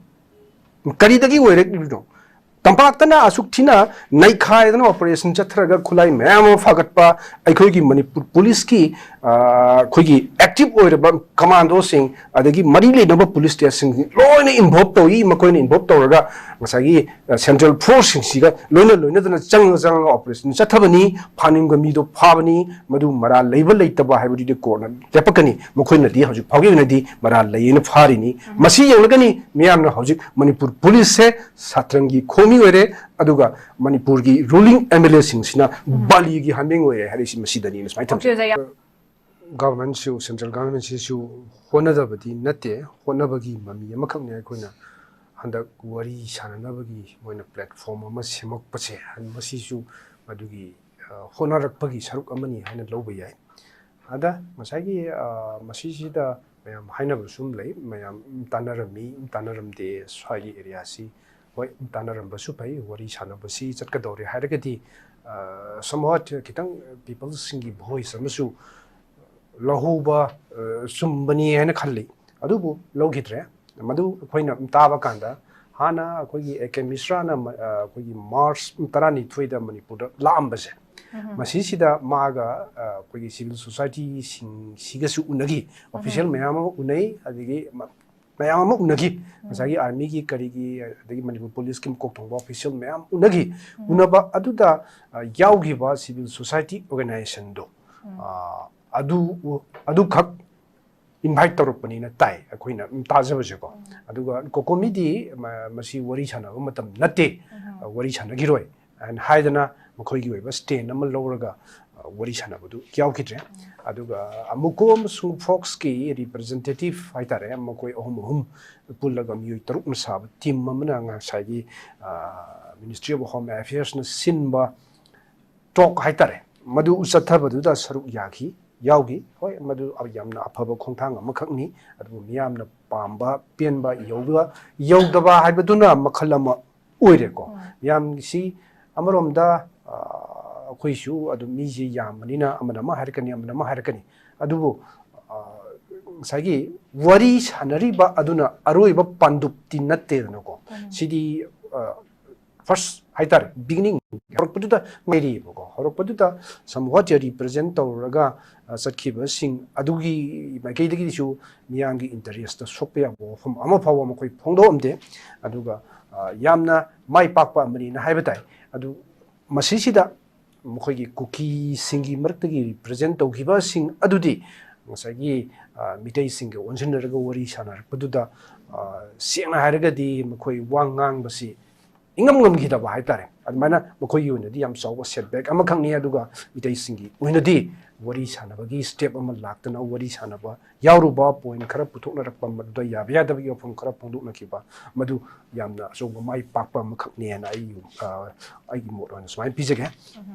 ꯀꯔꯤꯗꯒꯤ ꯑꯣꯏꯔꯛꯂꯤꯕꯅꯣ? ꯇꯝꯄꯥꯛꯇꯅ ꯑꯁꯨꯛ ꯊꯤꯅ ꯅꯩꯈꯥꯏꯗꯅ operation ꯆꯠꯊꯔꯒ ꯈꯨꯠꯂꯥꯏ ꯃꯌꯥꯝ ꯑꯃ ꯐꯥꯒꯠꯄ, ꯑꯩꯈꯣꯏꯒꯤ ꯃꯅꯤꯄꯨꯔ ꯄꯨꯂꯤꯁꯀꯤ, ꯑ, ꯑꯩꯈꯣꯏꯒꯤ active ꯑꯣꯏꯔꯕ commandoꯁꯤꯡ, ꯑꯗꯒꯤ ꯃꯔꯤ ꯂꯩꯅꯕ police stationꯁꯤꯡ ꯂꯣꯏꯅ involve ꯇꯧꯏ꯫ ꯃꯈꯣꯏꯅ involve ꯇꯧꯔꯒ ꯉꯁꯥꯏꯒꯤ, ꯑ, central forceꯁꯤꯡꯁꯤꯒ ꯂꯣꯏꯅ ꯂꯣꯏꯅꯗꯅ ꯆꯪꯉ ꯆꯪꯉꯒ operation ꯆꯠꯊꯕꯅꯤ, ꯐꯥꯅꯤꯡꯕ ꯃꯤꯗꯣ ꯐꯥꯕꯅꯤ꯫ ꯃꯗꯨ ꯃꯔꯥꯜ ꯂꯩꯕ ꯂꯩꯇꯕ ꯍꯥꯏꯕꯗꯨꯗꯤ ꯀꯣꯟꯅ ꯂꯦꯞꯄꯛꯀꯅꯤ꯫ ꯃꯈꯣꯏꯅꯗꯤ ꯍꯧꯖꯤꯛ ꯐꯥꯎꯒꯤ ꯑꯣꯏꯅꯗꯤ ꯃꯔꯥꯜ ꯂꯩꯌꯦꯅ ꯐꯥꯔꯤꯅꯤ꯫ ꯃꯁꯤ ꯌꯦꯡꯂꯒꯅꯤ ꯃꯤꯌꯥꯝꯅ ꯍꯧꯖꯤꯛ ꯃꯅꯤꯄꯨꯔ ꯄꯨꯂꯤꯁꯁꯦ ꯁꯥꯇ꯭ꯔꯪꯒꯤ ꯈꯣꯡꯃꯤ ꯑꯣꯏꯔꯦ, ꯑꯗꯨꯒ ꯃꯅꯤꯄꯨꯔꯒꯤ ruling MLAꯁꯤꯡꯁꯤꯅ ꯕꯥꯂꯤꯒꯤ ꯍꯥꯃꯦꯡ ꯑꯣꯏꯔꯦ ꯍꯥꯏꯔꯤꯁꯤ ꯃꯁꯤꯗꯅꯤꯅ ꯁꯨꯃꯥꯏꯅ ꯊꯝꯖꯒꯦ꯫ Okay, ꯑꯣꯖꯥ, ꯌꯥꯝ- Governmentꯁꯨ, central governmentꯁꯤꯁꯨ ꯍꯣꯠꯅꯗꯕꯗꯤ ꯅꯠꯇꯦ, ꯍꯣꯠꯅꯕꯒꯤ ꯃꯃꯤ ꯑꯃꯈꯛꯅꯦ ꯑꯩꯈꯣꯏꯅ ꯍꯟꯗꯛ ꯋꯥꯔꯤ ꯁꯥꯟꯅꯅꯕꯒꯤ ꯃꯣꯏꯅ platform ꯑꯃ ꯁꯦꯝꯃꯛꯄꯁꯦ꯫ ꯃꯁꯤꯁꯨ ꯃꯗꯨꯒꯤ, ꯑ, ꯍꯣꯠꯅꯔꯛꯄꯒꯤ ꯁꯔꯨꯛ ꯑꯃꯅꯤ ꯍꯥꯏꯅ ꯂꯧꯕ ꯌꯥꯏ꯫ ꯑꯗ ꯉꯁꯥꯏꯒꯤ, ꯑ, ꯃꯁꯤꯁꯤꯗ ꯃꯌꯥꯝ ꯍꯥꯏꯅꯕꯁꯨ ꯑꯃ ꯂꯩ, ꯃꯌꯥꯝ ꯇꯥꯟꯅꯔꯝꯃꯤ, ꯇꯥꯟꯅꯔꯝꯗꯦ, ꯁ꯭ꯋꯥꯏꯒꯤ areaꯁꯤ꯫ ꯍꯣꯏ, ꯇꯥꯟꯅꯔꯝꯕꯁꯨ ꯐꯩ, ꯋꯥꯔꯤ ꯁꯥꯟꯅꯕꯁꯤ ꯆꯠꯀꯗꯧꯔꯦ ꯍꯥꯏꯔꯒꯗꯤ, ꯑ, somewhat ꯈꯤꯇꯪ peopleꯁꯤꯡꯒꯤ voice ꯑꯃꯁꯨ ꯂꯧꯍꯧꯕ ꯑ, ꯆꯨꯝꯕꯅꯤ ꯍꯥꯏꯅ ꯈꯜꯂꯤ꯫ ꯑꯗꯨꯕꯨ ꯂꯧꯈꯤꯗ꯭ꯔꯦ꯫ ꯃꯗꯨ ꯑꯩꯈꯣꯏꯅ ꯇꯥꯕ ꯀꯥꯟꯗ ꯍꯥꯟꯅ ꯑꯩꯈꯣꯏꯒꯤ ꯑꯦ ꯀꯦ ꯃꯤꯁ꯭ꯔꯥꯅ ꯃ- ꯑ, ꯑꯩꯈꯣꯏꯒꯤ ꯃꯥꯔꯆ ꯇꯔꯥꯅꯤꯊꯣꯏꯗ ꯃꯅꯤꯄꯨꯔꯗ ꯂꯥꯛꯑꯝꯕꯁꯦ, ꯃꯁꯤꯁꯤꯗ ꯃꯥꯒ ꯑ, ꯑꯩꯈꯣꯏꯒꯤ ꯁꯤꯚꯤꯜ ꯁꯣꯁꯥꯏꯇꯤꯁꯤꯡꯁꯤꯒꯁꯨ ꯎꯅꯈꯤ, ꯑꯣꯐꯤꯁꯤꯌꯦꯜ ꯃꯌꯥꯝ ꯑꯃ ꯎꯅꯩ, ꯑꯗꯒꯤ ꯃ- ꯃꯌꯥꯝ ꯑꯃ ꯎꯅꯈꯤ꯫ ꯉꯁꯥꯏꯒꯤ ꯑꯥꯔꯃꯤꯒꯤ, ꯀꯔꯤꯒꯤ, ꯑꯗꯒꯤ ꯃꯅꯤꯄꯨꯔ ꯄꯨꯂꯤꯁꯀꯤ ꯀꯣꯛ ꯊꯣꯡꯕ ꯑꯣꯐꯤꯁꯤꯌꯦꯜ ꯃꯌꯥꯝ ꯎꯅꯈꯤ꯫ ꯎꯅꯕ ꯑꯗꯨꯗ ꯑ, ꯌꯥꯎꯈꯤꯕ ꯁꯤꯚꯤꯜ ꯁꯣꯁꯥꯏꯇꯤ ꯑꯣꯔꯒꯅꯥꯏꯖꯦꯁꯟꯗꯣ ꯑ, ꯑꯗꯨ ꯑꯗꯨꯈꯛ ꯏꯟꯚꯥꯏꯠ ꯇꯧꯔꯛꯄꯅꯤꯅ ꯇꯥꯏ, ꯑꯩꯈꯣꯏꯅ ꯑꯗꯨꯝ ꯇꯥꯖꯕꯁꯦꯀꯣ꯫ ꯑꯗꯨꯒ ꯀꯣꯀꯣꯃꯤꯗꯤ ꯃ- ꯃꯁꯤ ꯋꯥꯔꯤ ꯁꯥꯟꯅꯕ ꯃꯇꯝ ꯅꯠꯇꯦ, ꯑ, ꯋꯥꯔꯤ ꯁꯥꯟꯅꯈꯤꯔꯣꯏ ꯍꯥꯏꯅ ꯍꯥꯏꯗꯅ ꯃꯈꯣꯏꯒꯤ ꯑꯣꯏꯕ ꯁ꯭ꯇꯦꯟ ꯑꯃ ꯂꯧꯔꯒ ꯑ, ꯋꯥꯔꯤ ꯁꯥꯟꯅꯕꯗꯨ ꯌꯥꯎꯈꯤꯗ꯭ꯔꯦ꯫ ꯑꯗꯨꯒ ꯑꯃꯨꯀꯣ ꯑꯃꯁꯨꯡ ꯐꯣꯛꯁꯀꯤ ꯔꯤꯄ꯭ꯔꯖꯦꯟꯇꯦꯇꯤꯚ ꯍꯥꯏꯇꯥꯔꯦ, ꯃꯈꯣꯏ ꯑꯍꯨꯝ ꯑꯍꯨꯝ ꯄꯨꯜꯂꯒ ꯃꯤꯑꯣꯏ ꯇꯔꯨꯛꯅ ꯁꯥꯕ ꯇꯤꯝ ꯑꯃꯅ ꯉꯁꯥꯏꯒꯤ ꯃꯤꯅꯤꯁꯇ꯭ꯔꯤ ꯑꯣꯐ ꯍꯣꯝ ꯑꯦꯐꯤꯌꯔꯁꯅ ꯁꯤꯟꯕ ꯇꯣꯛ ꯍꯥꯏꯇꯥꯔꯦ, ꯃꯗꯨ ꯆꯠꯊꯕꯗꯨꯗ ꯁꯔꯨꯛ ꯌꯥꯈꯤ, ꯌꯥꯎꯈꯤ꯫ ꯍꯣꯏ, ꯃꯗꯨ ꯌꯥꯝꯅ ꯑꯐꯕ ꯈꯣꯡꯊꯥꯡ ꯑꯃꯈꯛꯅꯤ꯫ ꯑꯗꯨꯕꯨ ꯃꯤꯌꯥꯝꯅ ꯄꯥꯝꯕ, ꯄꯦꯟꯕ, ꯌꯧꯕ, ꯌꯧꯗꯕ ꯍꯥꯏꯕꯗꯨꯅ ꯃꯈꯜ ꯑꯃ ꯑꯣꯏꯔꯦꯀꯣ꯫ ꯃꯤꯌꯥꯝꯒꯤꯁꯤ ꯑꯃꯔꯣꯝꯗ ꯑ, ꯑꯩꯈꯣꯏꯁꯨ ꯑꯗꯨꯝ ꯃꯤꯁꯤ ꯌꯥꯝꯕꯅꯤꯅ ꯑꯃꯅ ꯑꯃ ꯍꯥꯏꯔꯛꯀꯅꯤ, ꯑꯃꯅ ꯑꯃ ꯍꯥꯏꯔꯛꯀꯅꯤ꯫ ꯑꯗꯨꯕꯨ ꯑ, ꯉꯁꯥꯏꯒꯤ ꯋꯥꯔꯤ ꯁꯥꯟꯅꯔꯤꯕ ꯑꯗꯨꯅ ꯑꯔꯣꯏꯕ ꯄꯥꯟꯗꯨꯞꯇꯤ ꯅꯠꯇꯦꯗꯅꯀꯣ꯫ ꯁꯤꯗꯤ ꯐꯥꯔꯁ ꯍꯥꯏꯇꯥꯔꯦ, ꯕꯤꯒꯤꯅꯤꯡ, ꯍꯧꯔꯛꯄꯗꯨꯗ ꯉꯥꯏꯔꯤꯑꯕꯀꯣ꯫ ꯍꯧꯔꯛꯄꯗꯨꯗ ꯁꯃꯨꯍꯥꯁꯦ ꯔꯤꯄ꯭ꯔꯖꯦꯟ ꯇꯧꯔꯒ ꯑ, ꯆꯠꯈꯤꯕꯁꯤꯡ ꯑꯗꯨꯒꯤ ꯃꯥꯏꯀꯩꯗꯒꯤꯁꯨ ꯃꯤꯌꯥꯝꯒꯤ ꯏꯟꯇꯔꯦꯁꯇ ꯁꯣꯛꯄ ꯌꯥꯕ ꯋꯥꯐꯝ ꯑꯃ ꯐꯥꯎꯕ ꯃꯈꯣꯏ ꯐꯣꯡꯗꯣꯛꯑꯝꯗꯦ꯫ ꯑꯗꯨꯒ ꯑ, ꯌꯥꯝꯅ ꯃꯥꯏ ꯄꯥꯛꯄ ꯑꯃꯅꯤꯅ ꯍꯥꯏꯕ ꯇꯥꯏ꯫ ꯑꯗꯨ ꯃꯁꯤꯁꯤꯗ ꯃꯈꯣꯏꯒꯤ ꯀꯨꯀꯤꯁꯤꯡꯒꯤ ꯃꯔꯛꯇꯒꯤ ꯔꯤꯄ꯭ꯔꯖꯦꯟ ꯇꯧꯈꯤꯕꯁꯤꯡ ꯑꯗꯨꯗꯤ ꯉꯁꯥꯏꯒꯤ ꯑ, ꯃꯤꯇꯩꯁꯤꯡꯒ ꯑꯣꯟꯁꯤꯟꯅꯔꯒ ꯋꯥꯔꯤ ꯁꯥꯟꯅꯔꯛꯄꯗꯨꯗ ꯑ, ꯁꯦꯡꯅ ꯍꯥꯏꯔꯒꯗꯤ ꯃꯈꯣꯏ ꯋꯥ ꯉꯥꯡꯕꯁꯤ ꯏꯉꯝ ꯉꯝꯈꯤꯗꯕ ꯍꯥꯏꯇꯥꯔꯦ꯫ ꯑꯗꯨꯃꯥꯏꯅ ꯃꯈꯣꯏꯒꯤ ꯑꯣꯏꯅꯗꯤ ꯌꯥꯝ ꯆꯥꯎꯕ ꯁꯦꯠꯕꯦꯛ ꯑꯃꯈꯛꯅꯤ꯫ ꯑꯗꯨꯒ ꯃꯤꯇꯩꯁꯤꯡꯒꯤ ꯑꯣꯏꯅꯗꯤ ꯋꯥꯔꯤ ꯁꯥꯟꯅꯕꯒꯤ ꯁ꯭ꯇꯦꯞ ꯑꯃ ꯂꯥꯛꯇꯅ ꯋꯥꯔꯤ ꯁꯥꯟꯅꯕ ꯌꯥꯎꯔꯨꯕ, ꯄꯣꯏꯟ ꯈꯔ ꯄꯨꯊꯣꯛꯅꯔꯛꯄ, ꯃꯗꯨꯗ ꯌꯥꯕ ꯌꯥꯗꯕꯒꯤ ꯋꯥꯐꯝ ꯈꯔ ꯐꯣꯡꯗꯣꯛꯅꯈꯤꯕ, ꯃꯗꯨ ꯌꯥꯝꯅ ꯑꯆꯧꯕ ꯃꯥꯏ ꯄꯥꯛꯄ ꯑꯃꯈꯛꯅꯦꯅ ꯑꯩ ꯑ, ꯑꯩꯒꯤ ꯃꯣꯠ ꯑꯣꯏꯅ ꯁꯨꯃꯥꯏꯅ ꯄꯤꯖꯒꯦ꯫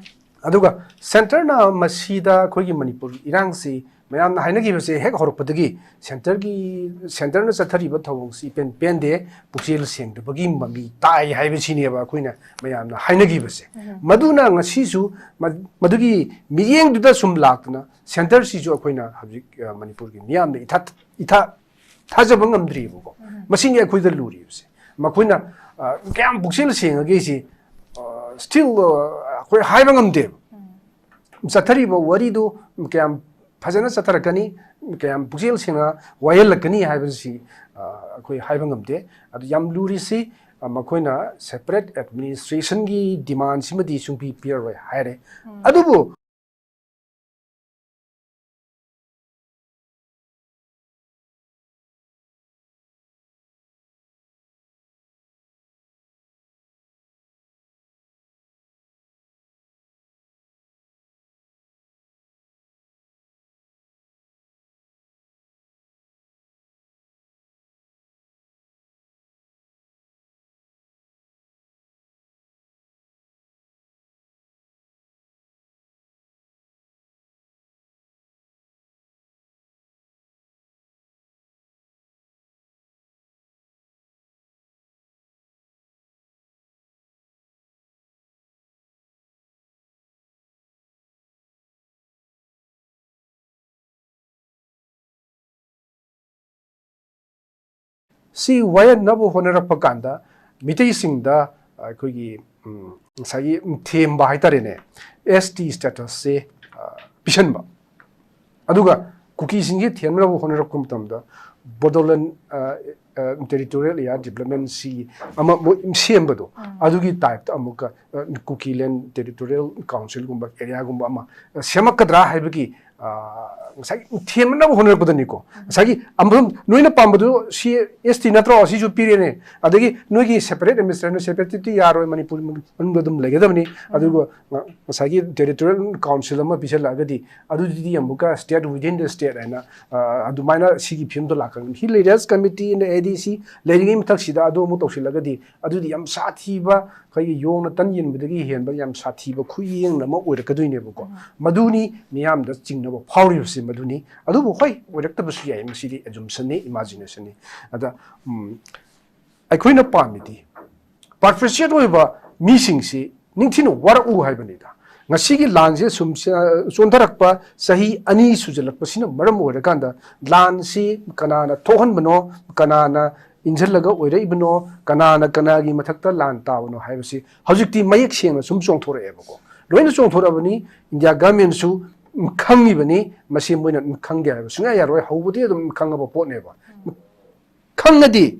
ꯑꯗꯨꯒ centreꯅ ꯃꯁꯤꯗ ꯑꯩꯈꯣꯏꯒꯤ ꯃꯅꯤꯄꯨꯔꯒꯤ ꯏꯔꯥꯡꯁꯤ ꯃꯌꯥꯝꯅ ꯍꯥꯏꯅꯈꯤꯕꯁꯦ ꯍꯦꯛ ꯍꯧꯔꯛꯄꯗꯒꯤ centreꯒꯤ, centreꯅ ꯆꯠꯊꯔꯤꯕ ꯊꯧꯑꯣꯡꯁꯤ ꯏꯄꯦꯟ ꯄꯦꯟꯗꯦ, ꯄꯨꯛꯆꯦꯜ ꯁꯦꯡꯗꯕꯒꯤ ꯃꯃꯤ ꯇꯥꯏ ꯍꯥꯏꯕꯁꯤꯅꯦꯕ ꯑꯩꯈꯣꯏꯅ ꯃꯌꯥꯝꯅ ꯍꯥꯏꯅꯈꯤꯕꯁꯦ꯫ ꯎꯝ꯫ ꯃꯗꯨꯅ ꯉꯁꯤꯁꯨ ꯃ-, ꯃꯗꯨꯒꯤ ꯃꯤꯠꯌꯦꯡꯗꯨꯗ ꯁꯨꯝ ꯂꯥꯛꯇꯅ centreꯁꯤꯁꯨ ꯑꯩꯈꯣꯏꯅ ꯍꯧꯖꯤꯛ, ꯑ, ꯃꯅꯤꯄꯨꯔꯒꯤ ꯃꯤꯌꯥꯝꯅ ꯏꯊꯥ, ꯏꯊꯥ ꯊꯥꯖꯕ ꯉꯝꯗ꯭ꯔꯤꯕꯀꯣ꯫ ꯎꯝ꯫ ꯃꯁꯤꯅꯤ ꯑꯩꯈꯣꯏꯗ ꯂꯨꯔꯤꯕꯁꯦ꯫ ꯃꯈꯣꯏꯅ, ꯑ, ꯀꯌꯥꯝ ꯄꯨꯛꯆꯦꯜ ꯁꯦꯡꯉꯒꯦ ꯁꯤ, ꯑ, still, ꯑ, ꯑꯩꯈꯣꯏ ꯍꯥꯏꯕ ꯉꯝꯗꯦꯕ꯫ ꯎꯝ꯫ ꯆꯠꯊꯔꯤꯕ ꯋꯥꯔꯤꯗꯨ ꯀꯌꯥꯝ ꯐꯖꯅ ꯆꯠꯊꯔꯛꯀꯅꯤ, ꯀꯌꯥꯝ ꯄꯨꯛꯆꯦꯜ ꯁꯦꯡꯅ ꯋꯥꯌꯦꯜꯂꯛꯀꯅꯤ ꯍꯥꯏꯕꯁꯤ, ꯑ, ꯑꯩꯈꯣꯏ ꯍꯥꯏꯕ ꯉꯝꯗꯦ꯫ ꯑꯗꯨ ꯌꯥꯝ ꯂꯨꯔꯤꯁꯤ, ꯑ, ꯃꯈꯣꯏꯅ separate administrationꯒꯤ demandꯁꯤꯃꯗꯤ ꯁꯨꯡꯄꯤ ꯄꯤꯔꯔꯣꯏ ꯍꯥꯏꯔꯦ꯫ ꯎꯝ꯫ ꯑꯗꯨꯕꯨ ꯁꯤ ꯋꯥꯌꯦꯠꯅꯕ ꯍꯣꯠꯅꯔꯛꯄ ꯀꯥꯟꯗ ꯃꯤꯇꯩꯁꯤꯡꯗ ꯑꯩꯈꯣꯏꯒꯤ, ꯎꯝ, ꯉꯁꯥꯏꯒꯤ ꯊꯦꯝꯕ ꯍꯥꯏꯇꯥꯔꯦꯅꯦ, S T statusꯁꯦ, ꯑ, ꯄꯤꯁꯟꯕ꯫ ꯑꯗꯨꯒ ꯀꯨꯀꯤꯁꯤꯡꯁꯤ ꯊꯦꯝꯅꯕ ꯍꯣꯠꯅꯔꯛꯄ ꯃꯇꯝꯗ Bodoland, ꯑ, ꯑ, Territorial Area Development ꯁꯤ ꯑꯃ ꯃꯣꯏ ꯁꯦꯝꯕꯗꯣ, ꯎꯝ꯫ ꯑꯗꯨꯒꯤ typeꯇ ꯑꯃꯨꯛꯀ, ꯑ, Kukiland Territorial Councilꯒꯨꯝꯕ, areaꯒꯨꯝꯕ ꯑꯃ, ꯑ, ꯁꯦꯝꯃꯛꯀꯗ꯭ꯔꯥ ꯍꯥꯏꯕꯒꯤ, ꯑ, ꯉꯁꯥꯏꯒꯤ ꯊꯦꯝꯅꯅꯕ ꯍꯣꯠꯅꯔꯛꯄꯗꯅꯤꯀꯣ, ꯉꯁꯥꯏꯒꯤ ꯑꯃꯔꯣꯝ ꯅꯣꯏꯅ ꯄꯥꯝꯕꯗꯨ ꯁꯤ ꯑꯦꯁ ꯇꯤ ꯅꯠꯇ꯭ꯔꯣ, ꯁꯤꯁꯨ ꯄꯤꯔꯦꯅꯦ, ꯑꯗꯒꯤ ꯅꯣꯏꯒꯤ ꯁꯦꯄꯔꯦꯠ ꯑꯦꯗꯃꯤꯅꯤꯁꯇ꯭ꯔꯦꯁꯟ, ꯁꯦꯄꯔꯦꯠꯇꯤ ꯌꯥꯔꯣꯏ, ꯃꯅꯤꯄꯨꯔ ꯃꯅꯨꯡꯗ ꯑꯗꯨꯝ ꯂꯩꯒꯗꯕꯅꯤ꯫ ꯑꯗꯨꯒ ꯉ-, ꯉꯁꯥꯏꯒꯤ ꯇꯦꯔꯤꯇꯣꯔꯤꯌꯦꯜ ꯀꯥꯎꯟꯁꯤꯜ ꯑꯃ ꯄꯤꯁꯜꯂꯛꯑꯒꯗꯤ ꯑꯗꯨꯗꯤ ꯑꯃꯨꯛꯀ state within the state ꯍꯥꯏꯅ, ꯑ, ꯑꯗꯨꯃꯥꯏꯅ ꯁꯤꯒꯤ ꯐꯤꯕꯝꯗ ꯂꯥꯛꯀꯅꯤ꯫ ꯍꯤ ꯂꯤꯗꯔꯁ ꯀꯃꯤꯇꯤ ꯑꯦꯟ ꯑꯦ ꯗꯤ ꯁꯤ ꯂꯩꯔꯤꯉꯩ ꯃꯊꯛꯁꯤꯗ ꯑꯗꯨ ꯑꯃꯨꯛ ꯇꯧꯁꯤꯜꯂꯒꯗꯤ ꯑꯗꯨꯗꯤ ꯌꯥꯝ ꯁꯥꯊꯤꯕ, ꯑꯩꯈꯣꯏꯒꯤ ꯌꯣꯡꯅ ꯇꯟ ꯌꯦꯟꯕꯗꯒꯤ ꯍꯦꯟꯕ ꯌꯥꯝ ꯁꯥꯊꯤꯕ ꯈꯨꯌꯦꯡ ꯑꯃ ꯑꯣꯏꯔꯛꯀꯗꯣꯏꯅꯦꯕꯀꯣ꯫ ꯃꯗꯨꯅꯤ ꯃꯤꯌꯥꯝꯗ ꯆꯤꯡꯅꯕ ꯐꯥꯎꯔꯤꯕꯁꯤ ꯃꯗꯨꯅꯤ꯫ ꯑꯗꯨꯕꯨ ꯍꯣꯏ, ꯑꯣꯏꯔꯛꯇꯕꯁꯨ ꯌꯥꯏ, ꯃꯁꯤꯗꯤ ꯑꯦꯖꯨꯝꯁꯟꯅꯤ, ꯏꯃꯥꯖꯤꯅꯦꯁꯟꯅꯤ꯫ ꯑꯗ, ꯎꯝ, ꯑꯩꯈꯣꯏꯅ ꯄꯥꯝꯃꯤꯗꯤ ꯄꯔꯐꯦꯁꯦꯠ ꯑꯣꯏꯕ ꯃꯤꯁꯤꯡꯁꯤ ꯅꯤꯡꯊꯤꯅ ꯋꯥꯔꯛꯎ ꯍꯥꯏꯕꯅꯤꯗ꯫ ꯉꯁꯤꯒꯤ ꯂꯥꯟꯁꯦ ꯁꯨꯝ ꯆ-, ꯆꯣꯟꯊꯔꯛꯄ ꯆꯍꯤ ꯑꯅꯤ ꯁꯨꯖꯜꯂꯛꯄꯁꯤꯅ ꯃꯔꯝ ꯑꯣꯏꯔꯀꯥꯟꯗ ꯂꯥꯟꯁꯤ ꯀꯅꯥꯅ ꯊꯣꯛꯍꯟꯕꯅꯣ, ꯀꯅꯥꯅ ꯏꯟꯁꯤꯜꯂꯒ ꯑꯣꯏꯔꯛꯏꯕꯅꯣ, ꯀꯅꯥꯅ ꯀꯅꯥꯒꯤ ꯃꯊꯛꯇ ꯂꯥꯟ ꯇꯥꯕꯅꯣ ꯍꯥꯏꯕꯁꯤ ꯍꯧꯖꯤꯛꯇꯤ ꯃꯌꯦꯛ ꯁꯦꯡꯅ ꯁꯨꯝ ꯆꯣꯡꯊꯣꯔꯛꯑꯦꯕꯀꯣ꯫ ꯂꯣꯏꯅ ꯆꯣꯡꯊꯣꯔꯛꯑꯕꯅꯤ, ꯏꯟꯗꯤꯌꯥ ꯒꯃꯦꯟꯁꯨ ꯈꯪꯉꯤꯕꯅꯤ, ꯃꯁꯤ ꯃꯣꯏꯅ ꯈꯪꯗꯦ ꯍꯥꯏꯕ ꯁꯨꯡꯌꯥ ꯌꯥꯔꯣꯏ, ꯍꯧꯕꯗꯤ ꯑꯗꯨꯝ ꯈꯪꯉꯕ ꯄꯣꯠꯅꯦꯕ꯫ ꯈꯪꯉꯗꯤ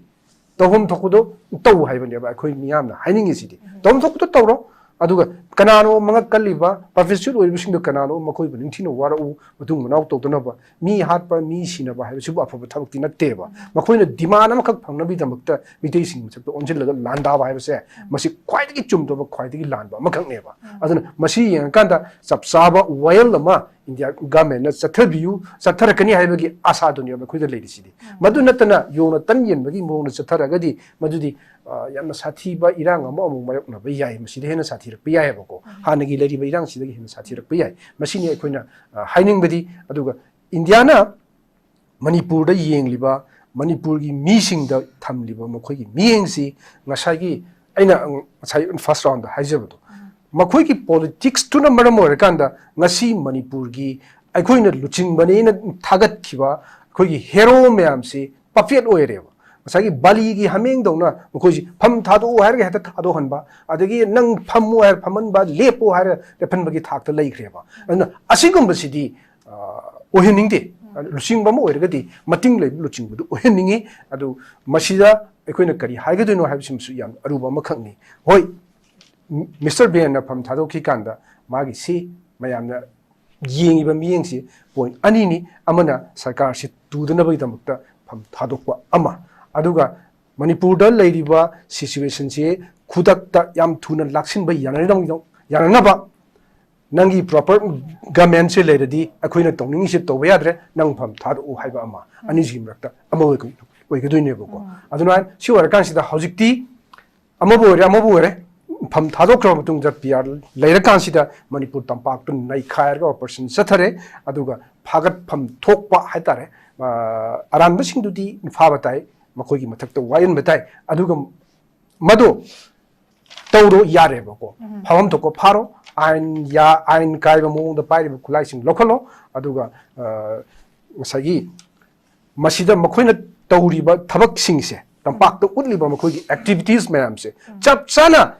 ꯇꯧꯐꯝ ꯊꯣꯛꯄꯗꯣ ꯇꯧ ꯍꯥꯏꯕꯅꯦꯕ ꯑꯩꯈꯣꯏ ꯃꯤꯌꯥꯝꯅ ꯍꯥꯏꯅꯤꯡꯉꯤꯁꯤꯗꯤ꯫ ꯇꯧꯐꯝ ꯊꯣꯛꯄꯗꯣ ꯇꯧꯔꯣ, ꯑꯗꯨꯒ ꯀꯅꯥꯅꯣ ꯃꯉꯛ ꯀꯜꯂꯤꯕ ꯄ꯭ꯔꯣꯐꯦꯁꯅꯦꯜ ꯑꯣꯏꯔꯤꯕꯁꯤꯡꯗꯣ ꯀꯅꯥꯅꯣ, ꯃꯈꯣꯏꯕꯨ ꯅꯤꯡꯊꯤꯅ ꯋꯥꯔꯛꯎ, ꯃꯇꯨꯡ ꯃꯅꯥꯎ ꯇꯧꯗꯅꯕ꯫ ꯃꯤ ꯍꯥꯠꯄ, ꯃꯤ ꯁꯤꯅꯕ ꯍꯥꯏꯕꯁꯤꯕꯨ ꯑꯐꯕ ꯊꯕꯛꯇꯤ ꯅꯠꯇꯦꯕ꯫ ꯃꯈꯣꯏꯅ ꯗꯤꯃꯥꯟ ꯑꯃꯈꯛ ꯐꯪꯅꯕꯒꯤꯗꯃꯛꯇ ꯃꯤꯇꯩꯁꯤꯡꯒꯤ ꯃꯊꯛꯇ ꯑꯣꯟꯁꯤꯜꯂꯒ ꯂꯥꯟꯗꯥꯕ ꯍꯥꯏꯕꯁꯦ, ꯃꯁꯤ ꯈ꯭ꯋꯥꯏꯗꯒꯤ ꯆꯨꯝꯗꯕ, ꯈ꯭ꯋꯥꯏꯗꯒꯤ ꯂꯥꯟꯕ ꯑꯃꯈꯛꯅꯦꯕ꯫ ꯑꯗꯨꯅ ꯃꯁꯤ ꯌꯦꯡꯉꯀꯥꯟꯗ ꯆꯞ ꯆꯥꯕ ꯋꯥꯌꯦꯜ ꯑꯃ ꯏꯟꯗꯤꯌꯥ ꯒꯃꯦꯟꯅ ꯆꯠꯊꯕꯤꯌꯨ, ꯆꯠꯊꯔꯛꯀꯅꯤ ꯍꯥꯏꯕꯒꯤ ꯑꯥꯁꯥꯗꯨꯅꯦꯕ ꯑꯩꯈꯣꯏꯗ ꯂꯩꯔꯤꯁꯤꯗꯤ꯫ ꯃꯗꯨ ꯅꯠꯇꯅ ꯌꯣꯡꯅ ꯇꯟ ꯌꯦꯟꯕꯒꯤ ꯃꯑꯣꯡꯗ ꯆꯠꯊꯔꯒꯗꯤ ꯃꯗꯨꯗꯤ, ꯑ, ꯌꯥꯝꯅ ꯁꯥꯊꯤꯕ ꯏꯔꯥꯡ ꯑꯃ ꯑꯃꯨꯛ ꯃꯥꯌꯣꯛꯅꯕ ꯌꯥꯏ, ꯃꯁꯤꯗ ꯍꯦꯟꯅ ꯁꯥꯊꯤꯔꯛꯄ ꯌꯥꯏꯑꯕꯀꯣ꯫ ꯍꯥꯟꯅꯒꯤ ꯂꯩꯔꯤꯕ ꯏꯔꯥꯡꯁꯤꯗꯒꯤ ꯍꯦꯟꯅ ꯁꯥꯊꯤꯔꯛꯄ ꯌꯥꯏ꯫ ꯃꯁꯤꯅꯤ ꯑꯩꯈꯣꯏꯅ, ꯑ, ꯍꯥꯏꯅꯤꯡꯕꯗꯤ꯫ ꯑꯗꯨꯒ ꯏꯟꯗꯤꯌꯥꯅ ꯃꯅꯤꯄꯨꯔꯗ ꯌꯦꯡꯂꯤꯕ, ꯃꯅꯤꯄꯨꯔꯒꯤ ꯃꯤꯁꯤꯡꯗ ꯊꯝꯂꯤꯕ ꯃꯈꯣꯏꯒꯤ ꯃꯤꯠꯌꯦꯡꯁꯤ ꯉꯁꯥꯏꯒꯤ ꯑꯩꯅ ꯉꯁꯥꯏ ꯐꯥꯔꯁ ꯔꯥꯎꯟꯗ ꯍꯥꯏꯖꯕꯗꯣ, ꯃꯈꯣꯏꯒꯤ ꯄꯣꯂꯤꯇꯤꯛꯁꯇꯨꯅ ꯃꯔꯝ ꯑꯣꯏꯔꯀꯥꯟꯗ ꯉꯁꯤ ꯃꯅꯤꯄꯨꯔꯒꯤ ꯑꯩꯈꯣꯏꯅ ꯂꯨꯆꯤꯡꯕꯅꯦꯅ ꯊꯥꯒꯠꯈꯤꯕ ꯑꯩꯈꯣꯏꯒꯤ ꯍꯦꯔꯣ ꯃꯌꯥꯝꯁꯤ ꯄꯄꯦꯠ ꯑꯣꯏꯔꯦꯕ꯫ ꯉꯁꯥꯏꯒꯤ ꯕꯥꯂꯤꯒꯤ ꯍꯥꯃꯦꯡꯗꯧꯅ ꯃꯈꯣꯏꯁꯤ ꯐꯝ ꯊꯥꯗꯣꯛꯎ ꯍꯥꯏꯔꯒ ꯍꯦꯛꯇ ꯊꯥꯗꯣꯛꯍꯟꯕ, ꯑꯗꯒꯤ ꯅꯪ ꯐꯝꯃꯨ ꯍꯥꯏꯔ ꯐꯝꯍꯟꯕ, ꯂꯦꯞꯄꯨ ꯍꯥꯏꯔꯒ ꯂꯦꯞꯍꯟꯕꯒꯤ ꯊꯥꯛꯇ ꯂꯩꯈ꯭ꯔꯦꯕ꯫ ꯑꯗꯨꯅ ꯑꯁꯤꯒꯨꯝꯕꯁꯤꯗꯤ, ꯑ, ꯑꯣꯏꯍꯟꯅꯤꯡꯗꯦ꯫ ꯂꯨꯆꯤꯡꯕ ꯑꯃ ꯑꯣꯏꯔꯒꯗꯤ ꯃꯇꯤꯡ ꯂꯩꯕ ꯂꯨꯆꯤꯡꯕꯗꯨ ꯑꯣꯏꯍꯟꯅꯤꯡꯉꯤ꯫ ꯑꯗꯨ ꯃꯁꯤꯗ ꯑꯩꯈꯣꯏꯅ ꯀꯔꯤ ꯍꯥꯏꯒꯗꯣꯏꯅꯣ ꯍꯥꯏꯕꯁꯤꯃꯁꯨ ꯌꯥꯝ ꯑꯔꯨꯕ ꯑꯃꯈꯛꯅꯤ꯫ ꯍꯣꯏ, ꯃꯤꯁꯇꯔ ꯕꯦꯟꯅ ꯐꯝ ꯊꯥꯗꯣꯛꯈꯤ ꯀꯥꯟꯗ ꯃꯥꯒꯤ ꯁꯤ ꯃꯌꯥꯝꯅ ꯌꯦꯡꯉꯤꯕ ꯃꯤꯠꯌꯦꯡꯁꯤ ꯄꯣꯏꯟ ꯑꯅꯤꯅꯤ꯫ ꯑꯃꯅ ꯁꯔꯀꯥꯔꯁꯤ ꯇꯨꯗꯅꯕꯒꯤꯗꯃꯛꯇ ꯐꯝ ꯊꯥꯗꯣꯛꯄ ꯑꯃ, ꯑꯗꯨꯒ ꯃꯅꯤꯄꯨꯔꯗ ꯂꯩꯔꯤꯕ ꯁꯤꯆꯨꯋꯦꯁꯟꯁꯤ ꯈꯨꯗꯛꯇ ꯌꯥꯝ ꯊꯨꯅ ꯂꯥꯛꯁꯤꯟꯕ ꯌꯥꯅꯅꯕ, ꯌꯥꯅꯅꯕ ꯅꯪꯒꯤ ꯄ꯭ꯔꯣꯄꯔ ꯒꯃꯦꯟꯁꯦ ꯂꯩꯔꯗꯤ ꯑꯩꯈꯣꯏꯅ ꯇꯧꯅꯤꯡꯉꯤꯁꯦ ꯇꯧꯕ ꯌꯥꯗ꯭ꯔꯦ, ꯅꯪ ꯐꯝ ꯊꯥꯗꯣꯛꯎ ꯍꯥꯏꯕ ꯑꯃ, ꯑꯅꯤꯁꯤꯒꯤ ꯃꯔꯛꯇ ꯑꯃ ꯑꯣꯏꯒ-, ꯑꯣꯏꯒꯗꯣꯏꯅꯦꯕꯀꯣ꯫ ꯑꯗꯨꯅ ꯁꯤ ꯑꯣꯏꯔꯀꯥꯟꯁꯤꯗ ꯍꯧꯖꯤꯛꯇꯤ ꯑꯃꯕꯨ ꯑꯣꯏꯔꯦ, ꯑꯃꯕꯨ ꯑꯣꯏꯔꯦ, ꯐꯝ ꯊꯥꯗꯣꯛꯈ꯭ꯔꯕ ꯃꯇꯨꯡꯗ ꯄꯤ ꯑꯥꯔ ꯂꯩꯔꯀꯥꯟꯁꯤꯗ ꯃꯅꯤꯄꯨꯔ ꯇꯝꯄꯥꯛꯇ ꯅꯩꯈꯥꯏꯔꯒ ꯑꯣꯄꯔꯦꯁꯟ ꯆꯠꯊꯔꯦ꯫ ꯑꯗꯨꯒ ꯐꯥꯒꯠꯐꯝ ꯊꯣꯛꯄ ꯍꯥꯏꯇꯥꯔꯦ, ꯑ, ꯑꯔꯥꯟꯕꯁꯤꯡꯗꯨꯗꯤ ꯐꯥꯕ ꯇꯥꯏ, ꯃꯈꯣꯏꯒꯤ ꯃꯊꯛꯇ ꯋꯥꯌꯦꯟꯕ ꯇꯥꯏ꯫ ꯑꯗꯨꯒ ꯃꯗꯨ ꯇꯧꯔꯣ ꯌꯥꯔꯦꯕꯀꯣ꯫ ꯐꯥꯐꯝ ꯊꯣꯛꯄ ꯐꯥꯔꯣ, ꯑꯥꯏꯟ ꯌꯥ-, ꯑꯥꯏꯟ ꯀꯥꯏꯕ ꯃꯑꯣꯡꯗ ꯄꯥꯏꯔꯤꯕ ꯈꯨꯠꯂꯥꯏꯁꯤꯡ ꯂꯧꯈꯠꯂꯣ, ꯑꯗꯨꯒ, ꯑ, ꯉꯁꯥꯏꯒꯤ ꯃꯁꯤꯗ ꯃꯈꯣꯏꯅ ꯇꯧꯔꯤꯕ ꯊꯕꯛꯁꯤꯡꯁꯦ, ꯇꯝꯄꯥꯛꯇ ꯎꯠꯂꯤꯕ ꯃꯈꯣꯏꯒꯤ ꯑꯦꯛꯇꯤꯚꯤꯇꯤꯁ ꯃꯌꯥꯝꯁꯦ ꯆꯞ ꯆꯥꯅ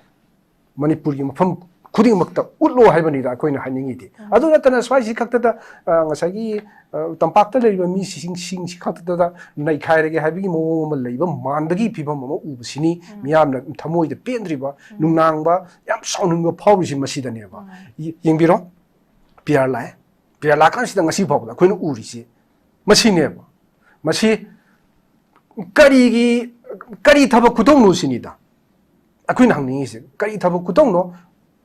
ꯃꯅꯤꯄꯨꯔꯒꯤ ꯃꯐꯝ ꯈꯨꯗꯤꯡꯃꯛꯇ ꯎꯠꯂꯣ ꯍꯥꯏꯕꯅꯤꯗ ꯑꯩꯈꯣꯏꯅ ꯍꯥꯏꯅꯤꯡꯉꯤꯗꯤ꯫ ꯑꯗꯨ ꯅꯠꯇꯅ ꯁ꯭ꯋꯥꯏꯁꯤ ꯈꯛꯇꯗ, ꯑ, ꯉꯁꯥꯏꯒꯤ, ꯑ, ꯇꯝꯄꯥꯛꯇ ꯂꯩꯔꯤꯕ ꯃꯤꯁꯤꯡ, ꯁꯤꯡꯁꯤ ꯈꯛꯇꯗ ꯅꯩꯈꯥꯏꯔꯒꯦ ꯍꯥꯏꯕꯒꯤ ꯃꯑꯣꯡ ꯑꯃ ꯂꯩꯕ ꯃꯥꯟꯕꯒꯤ ꯐꯤꯕꯝ ꯑꯃ ꯎꯕꯁꯤꯅꯤ ꯃꯤꯌꯥꯝꯅ ꯊꯃꯣꯏꯗ ꯄꯦꯟꯗ꯭ꯔꯤꯕ, ꯅꯨꯡꯅꯥꯡꯕ, ꯌꯥꯝ ꯁꯥꯎꯅꯤꯡꯕ ꯐꯥꯎꯔꯤꯁꯤ ꯃꯁꯤꯗꯅꯦꯕ꯫ ꯌꯦ-, ꯌꯦꯡꯕꯤꯔꯣ, ꯄꯤ ꯑꯥꯔ ꯂꯥꯛꯑꯦ꯫ ꯄꯤ ꯑꯥꯔ ꯂꯥꯛꯑꯀꯥꯟꯁꯤꯗ ꯉꯁꯤ ꯐꯥꯎꯕꯗ ꯑꯩꯈꯣꯏꯅ ꯎꯔꯤꯁꯤ ꯃꯁꯤꯅꯦꯕ꯫ ꯃꯁꯤ ꯀꯔꯤꯒꯤ, ꯀꯔꯤ ꯊꯕꯛ ꯈꯨꯇꯧꯅꯣ ꯁꯤꯅꯤꯗ ꯑꯩꯈꯣꯏꯅ ꯍꯪꯅꯤꯡꯉꯤꯁꯦ꯫ ꯀꯔꯤ ꯊꯕꯛ ꯈꯨꯇꯧꯅꯣ?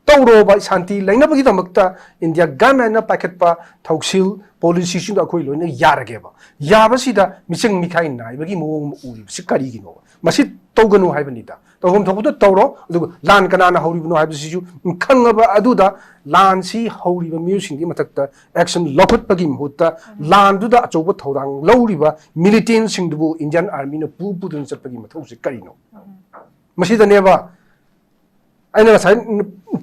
ꯇꯧꯔꯣꯕ, ꯁꯥꯟꯇꯤ ꯂꯩꯅꯕꯒꯤꯗꯃꯛꯇ ꯏꯟꯗꯤꯌꯥ ꯒꯚꯔꯟꯃꯦꯟꯠꯅ ꯄꯥꯏꯈꯠꯄ ꯊꯧꯁꯤꯜ, ꯄꯣꯂꯤꯁꯤꯁꯤꯡꯗꯣ ꯑꯩꯈꯣꯏ ꯂꯣꯏꯅ ꯌꯥꯔꯒꯦꯕ꯫ ꯌꯥꯕꯁꯤꯗ ꯃꯤꯆꯪ ꯃꯤꯈꯥꯏ ꯅꯥꯏꯕꯒꯤ ꯃꯑꯣꯡ ꯑꯃ ꯎꯔꯤꯕꯁꯤ ꯀꯔꯤꯒꯤꯅꯣꯕ? ꯃꯁꯤ ꯇꯧꯒꯅꯨ ꯍꯥꯏꯕꯅꯤꯗ꯫ ꯇꯧꯐꯝ ꯊꯣꯛꯄꯗꯣ ꯇꯧꯔꯣ, ꯑꯗꯨꯒ ꯂꯥꯟ ꯀꯅꯥꯅ ꯍꯧꯔꯤꯕꯅꯣ ꯍꯥꯏꯕꯁꯤꯁꯨ ꯈꯪꯉꯕ ꯑꯗꯨꯗ ꯂꯥꯟꯁꯤ ꯍꯧꯔꯤꯕ ꯃꯤꯑꯣꯏꯁꯤꯡꯒꯤ ꯃꯊꯛꯇ ꯑꯦꯛꯁꯟ ꯂꯧꯈꯠꯄꯒꯤ ꯃꯍꯨꯠꯇ ꯂꯥꯟꯗꯨꯗ ꯑꯆꯧꯕ ꯊꯧꯗꯥꯡ ꯂꯧꯔꯤꯕ ꯃꯤꯂꯤꯇꯦꯟꯁꯤꯡꯗꯨꯕꯨ ꯏꯟꯗꯤꯌꯥꯟ ꯑꯥꯔꯃꯤꯅ ꯄꯨ ꯄꯨꯗꯨꯅ ꯆꯠꯄꯒꯤ ꯃꯊꯧꯁꯤ ꯀꯔꯤꯅꯣ? ꯃꯁꯤꯗꯅꯦꯕ ꯑꯩꯅ ꯉꯁꯥꯏ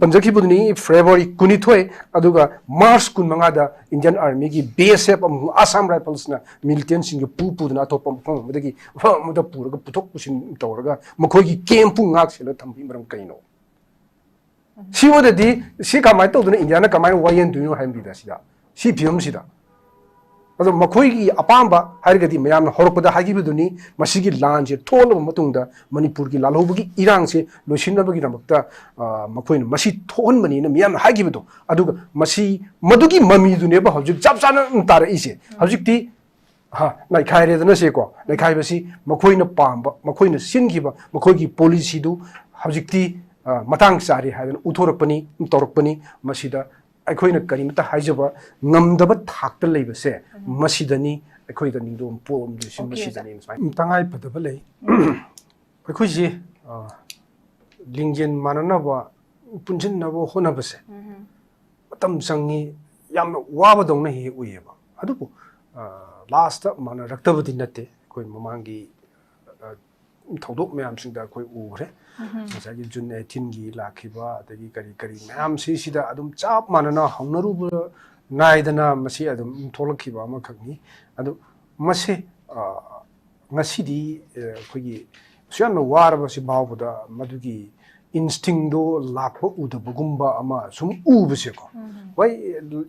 ꯄꯟꯖꯈꯤꯕꯗꯨꯅꯤ, ꯐꯦꯕ꯭ꯔꯨꯋꯥꯔꯤ ꯀꯨꯟꯅꯤꯊꯣꯏ ꯑꯗꯨꯒ ꯃꯥꯔꯆ ꯀꯨꯟꯃꯉꯥꯗ ꯏꯟꯗꯤꯌꯟ ꯑꯥꯔꯃꯤꯒꯤ ꯕꯤ ꯑꯦꯁ ꯑꯦꯐ ꯑꯃꯁꯨꯡ ꯑꯁꯥꯝ ꯔꯥꯏꯐꯜꯁꯅ ꯃꯤꯂꯤꯇꯦꯟꯁꯤꯡꯒ ꯄꯨ ꯄꯨꯗꯨꯅ ꯑꯇꯣꯞꯄ ꯃꯐꯝ ꯑꯃꯗꯒꯤ ꯃꯐꯝ ꯑꯃꯗ ꯄꯨꯔꯒ ꯄꯨꯊꯣꯛ ꯄꯨꯁꯤꯟ ꯇꯧꯔꯒ ꯃꯈꯣꯏꯒꯤ ꯀꯦꯝꯄꯨ ꯉꯥꯛ ꯁꯦꯜꯂ ꯊꯝꯕꯒꯤ ꯃꯔꯝ ꯀꯩꯅꯣ? ꯁꯤ ꯑꯣꯏꯔꯗꯤ ꯁꯤ ꯀꯃꯥꯏꯅ ꯇꯧꯗꯅ ꯏꯟꯗꯤꯌꯥꯅ ꯀꯃꯥꯏꯅ ꯋꯥꯌꯦꯟꯗꯣꯏꯅꯣ ꯍꯥꯏꯕꯅꯤꯗ꯫ ꯁꯤꯗ, ꯁꯤ ꯐꯤꯕꯝꯁꯤꯗ ꯑꯗꯣ ꯃꯈꯣꯏꯒꯤ ꯑꯄꯥꯝꯕ ꯍꯥꯏꯔꯒꯗꯤ ꯃꯌꯥꯝꯅ ꯍꯧꯔꯛꯄꯗ ꯍꯥꯏꯈꯤꯕꯗꯨꯅꯤ, ꯃꯁꯤꯒꯤ ꯂꯥꯟꯁꯦ ꯊꯣꯛꯂꯕ ꯃꯇꯨꯡꯗ ꯃꯅꯤꯄꯨꯔꯒꯤ ꯂꯥꯜꯍꯧꯕꯒꯤ ꯏꯔꯥꯡꯁꯦ ꯂꯣꯏꯁꯤꯟꯅꯕꯒꯤꯗꯃꯛꯇ, ꯑ, ꯃꯈꯣꯏꯅ ꯃꯁꯤ ꯊꯣꯛꯍꯟꯕꯅꯦꯅ ꯃꯤꯌꯥꯝꯅ ꯍꯥꯏꯈꯤꯕꯗꯣ, ꯑꯗꯨꯒ ꯃꯁꯤ, ꯃꯗꯨꯒꯤ ꯃꯃꯤꯗꯨꯅꯦꯕ ꯍꯧꯖꯤꯛ ꯆꯞ ꯆꯥꯅ ꯇꯥꯔꯛꯏꯁꯦ꯫ ꯍꯧꯖꯤꯛꯇꯤ, ꯍꯥ, ꯅꯩꯈꯥꯏꯔꯦꯗꯅ ꯁꯦꯀꯣ, ꯅꯩꯈꯥꯏꯕꯁꯤ ꯃꯈꯣꯏꯅ ꯄꯥꯝꯕ, ꯃꯈꯣꯏꯅ ꯁꯤꯟꯈꯤꯕ, ꯃꯈꯣꯏꯒꯤ ꯄꯣꯂꯤꯁꯤꯗꯨ ꯍꯧꯖꯤꯛꯇꯤ, ꯑ, ꯃꯇꯥꯡ ꯆꯥꯔꯦ ꯍꯥꯏꯗꯅ ꯎꯠꯊꯣꯔꯛꯄꯅꯤ, ꯇꯧꯔꯛꯄꯅꯤ꯫ ꯃꯁꯤꯗ ꯑꯩꯈꯣꯏꯅ ꯀꯔꯤꯃꯇ ꯍꯥꯏꯖꯕ ꯉꯝꯗꯕ ꯊꯥꯛꯇ ꯂꯩꯕꯁꯦ, ꯃꯁꯤꯗꯅꯤ ꯑꯩꯈꯣꯏꯗ ꯅꯤꯡꯗꯣꯝ ꯄꯣꯛꯑꯝꯗꯣꯏꯁꯦ꯫ ꯑꯣꯀꯦ, ꯃꯁꯤꯗꯅꯤ꯫ ꯁꯨꯃꯥꯏꯅ ꯇꯉꯥꯏ ꯐꯗꯕ ꯂꯩ꯫ ꯑꯩꯈꯣꯏꯁꯤ, ꯑ, ꯂꯤꯡꯖꯦꯜ ꯃꯥꯟꯅꯅꯕ ꯄꯨꯟꯁꯤꯟꯅꯕ ꯍꯣꯠꯅꯕꯁꯦ ꯃꯇꯝ ꯆꯪꯉꯤ, ꯌꯥꯝꯅ ꯋꯥꯕꯗꯧꯅ ꯍꯦꯛ ꯎꯏꯌꯦꯕ꯫ ꯑꯗꯨꯕꯨ, ꯑ, ꯂꯥꯁꯇ ꯃꯥꯟꯅꯔꯛꯇꯕꯗꯤ ꯅꯠꯇꯦ꯫ ꯑꯩꯈꯣꯏ ꯃꯃꯥꯡꯒꯤ, ꯑ, ꯊꯧꯗꯣꯛ ꯃꯌꯥꯝꯁꯤꯡꯗ ꯑꯩꯈꯣꯏ ꯎꯈ꯭ꯔꯦ꯫ ꯉꯁꯥꯏꯒꯤ ꯖꯨꯟ ꯑꯩꯠꯇꯤꯟꯒꯤ ꯂꯥꯛꯈꯤꯕ, ꯑꯗꯒꯤ ꯀꯔꯤ ꯀꯔꯤ ꯃꯌꯥꯝꯁꯤꯁꯤꯗ ꯑꯗꯨꯝ ꯆꯞ ꯃꯥꯟꯅꯅ ꯍꯧꯅꯔꯨꯕ ꯅꯥꯏꯗꯅ ꯃꯁꯤ ꯑꯗꯨꯝ ꯊꯣꯛꯂꯛꯈꯤꯕ ꯑꯃꯈꯛꯅꯤ꯫ ꯑꯗꯨ ꯃꯁꯤ, ꯑ, ꯉꯁꯤꯗꯤ, ꯑ, ꯑꯩꯈꯣꯏꯒꯤ ꯑꯁꯨꯛ ꯌꯥꯝꯅ ꯋꯥꯔꯕꯁꯤ ꯐꯥꯎꯕꯗ ꯃꯗꯨꯒꯤ ꯏꯟꯁꯇꯤꯡꯗꯣ ꯂꯥꯛꯄ ꯎꯗꯕꯒꯨꯝꯕ ꯑꯃ ꯁꯨꯝ ꯎꯕꯁꯦꯀꯣ꯫ ꯍꯣꯏ,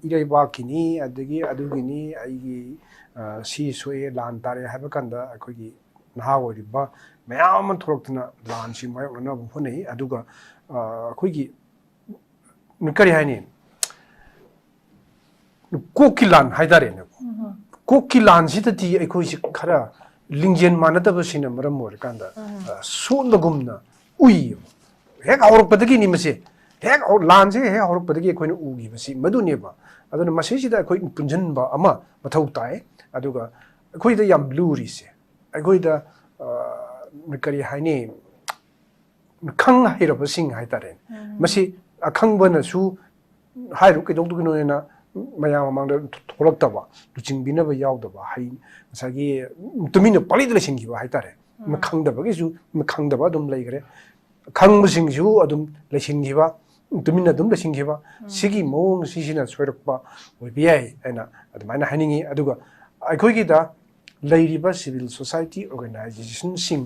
ꯏꯔꯩꯕꯥꯛꯀꯤꯅꯤ, ꯑꯗꯒꯤ ꯑꯗꯨꯒꯤꯅꯤ, ꯑꯩꯒꯤ, ꯑ, ꯁꯤ ꯁꯣꯛꯑꯦ, ꯂꯥꯟ ꯇꯥꯔꯦ ꯍꯥꯏꯕ ꯀꯥꯟꯗ ꯑꯩꯈꯣꯏꯒꯤ ꯅꯍꯥ ꯑꯣꯏꯔꯤꯕ ꯃꯌꯥꯝ ꯑꯃ ꯊꯣꯛꯂꯛꯇꯨꯅ ꯂꯥꯟꯁꯤ ꯃꯥꯌꯣꯛꯅꯅꯕ ꯍꯣꯠꯅꯩ꯫ ꯑꯗꯨꯒ, ꯑ, ꯑꯩꯈꯣꯏꯒꯤ ꯀꯔꯤ ꯍꯥꯏꯅꯤ, ꯀꯣꯛꯀꯤ ꯂꯥꯟ ꯍꯥꯏꯇꯥꯔꯦꯅꯦꯀꯣ꯫ ꯀꯣꯛꯀꯤ ꯂꯥꯟꯁꯤꯗꯗꯤ ꯑꯩꯈꯣꯏꯁꯤ ꯈꯔ ꯂꯤꯡꯖꯦꯜ ꯃꯥꯟꯅꯗꯕꯁꯤꯅ ꯃꯔꯝ ꯑꯣꯏꯔꯀꯥꯟꯗ, ꯑ, ꯁꯣꯟꯕꯒꯨꯝꯅ ꯎꯏꯌꯦꯕ꯫ ꯍꯦꯛ ꯍꯧꯔꯛꯄꯗꯒꯤꯅꯤ ꯃꯁꯦ꯫ ꯍꯦꯛ ꯍꯧ-, ꯂꯥꯟꯁꯦ ꯍꯦꯛ ꯍꯧꯔꯛꯄꯗꯒꯤ ꯑꯩꯈꯣꯏꯅ ꯎꯈꯤꯕꯁꯤ ꯃꯗꯨꯅꯦꯕ꯫ ꯑꯗꯨꯅ ꯃꯁꯤꯁꯤꯗ ꯑꯩꯈꯣꯏ ꯄꯨꯟꯁꯤꯟꯕ ꯑꯃ ꯃꯊꯧ ꯇꯥꯏ꯫ ꯑꯗꯨꯒ ꯑꯩꯈꯣꯏꯗ ꯌꯥꯝ ꯂꯨꯔꯤꯁꯦ, ꯑꯩꯈꯣꯏꯗ, ꯑ, ꯀꯔꯤ ꯍꯥꯏꯅꯤ, ꯈꯪ ꯍꯩꯔꯕꯁꯤꯡ ꯍꯥꯏꯇꯥꯔꯦ꯫ ꯃꯁꯤ ꯑꯈꯪꯕꯅꯁꯨ ꯍꯥꯏꯔꯨ ꯀꯩꯗꯧꯗꯣꯏꯅꯣꯅ ꯃꯌꯥꯝ ꯃꯃꯥꯡꯗ ꯊꯣꯛꯂꯛꯇꯕ, ꯂꯨꯆꯤꯡꯕꯤꯅꯕ ꯌꯥꯎꯗꯕ, ꯍꯩ-, ꯉꯁꯥꯏꯒꯤ ꯇꯨꯃꯤꯟꯅ ꯄꯪꯂꯩꯗ ꯂꯩꯁꯤꯟꯈꯤꯕ ꯍꯥꯏꯇꯥꯔꯦ꯫ ꯈꯪꯗꯕꯒꯤꯁꯨ ꯈꯪꯗꯕ ꯑꯗꯨꯝ ꯂꯩꯈ꯭ꯔꯦ, ꯈꯪꯕꯁꯤꯡꯁꯨ ꯑꯗꯨꯝ ꯂꯩꯁꯤꯟꯈꯤꯕ, ꯇꯨꯃꯤꯟꯅ ꯑꯗꯨꯝ ꯂꯩꯁꯤꯟꯈꯤꯕ, ꯁꯤꯒꯤ ꯃꯑꯣꯡ ꯑꯁꯤꯁꯤꯅ ꯁꯣꯏꯔꯛꯄ ꯑꯣꯏꯕ ꯌꯥꯏ ꯍꯥꯏꯅ ꯑꯗꯨꯃꯥꯏꯅ ꯍꯥꯏꯅꯤꯡꯉꯤ꯫ ꯑꯗꯨꯒ ꯑꯩꯈꯣꯏꯒꯤꯗ ꯂꯩꯔꯤꯕ civil society organizationꯁꯤꯡ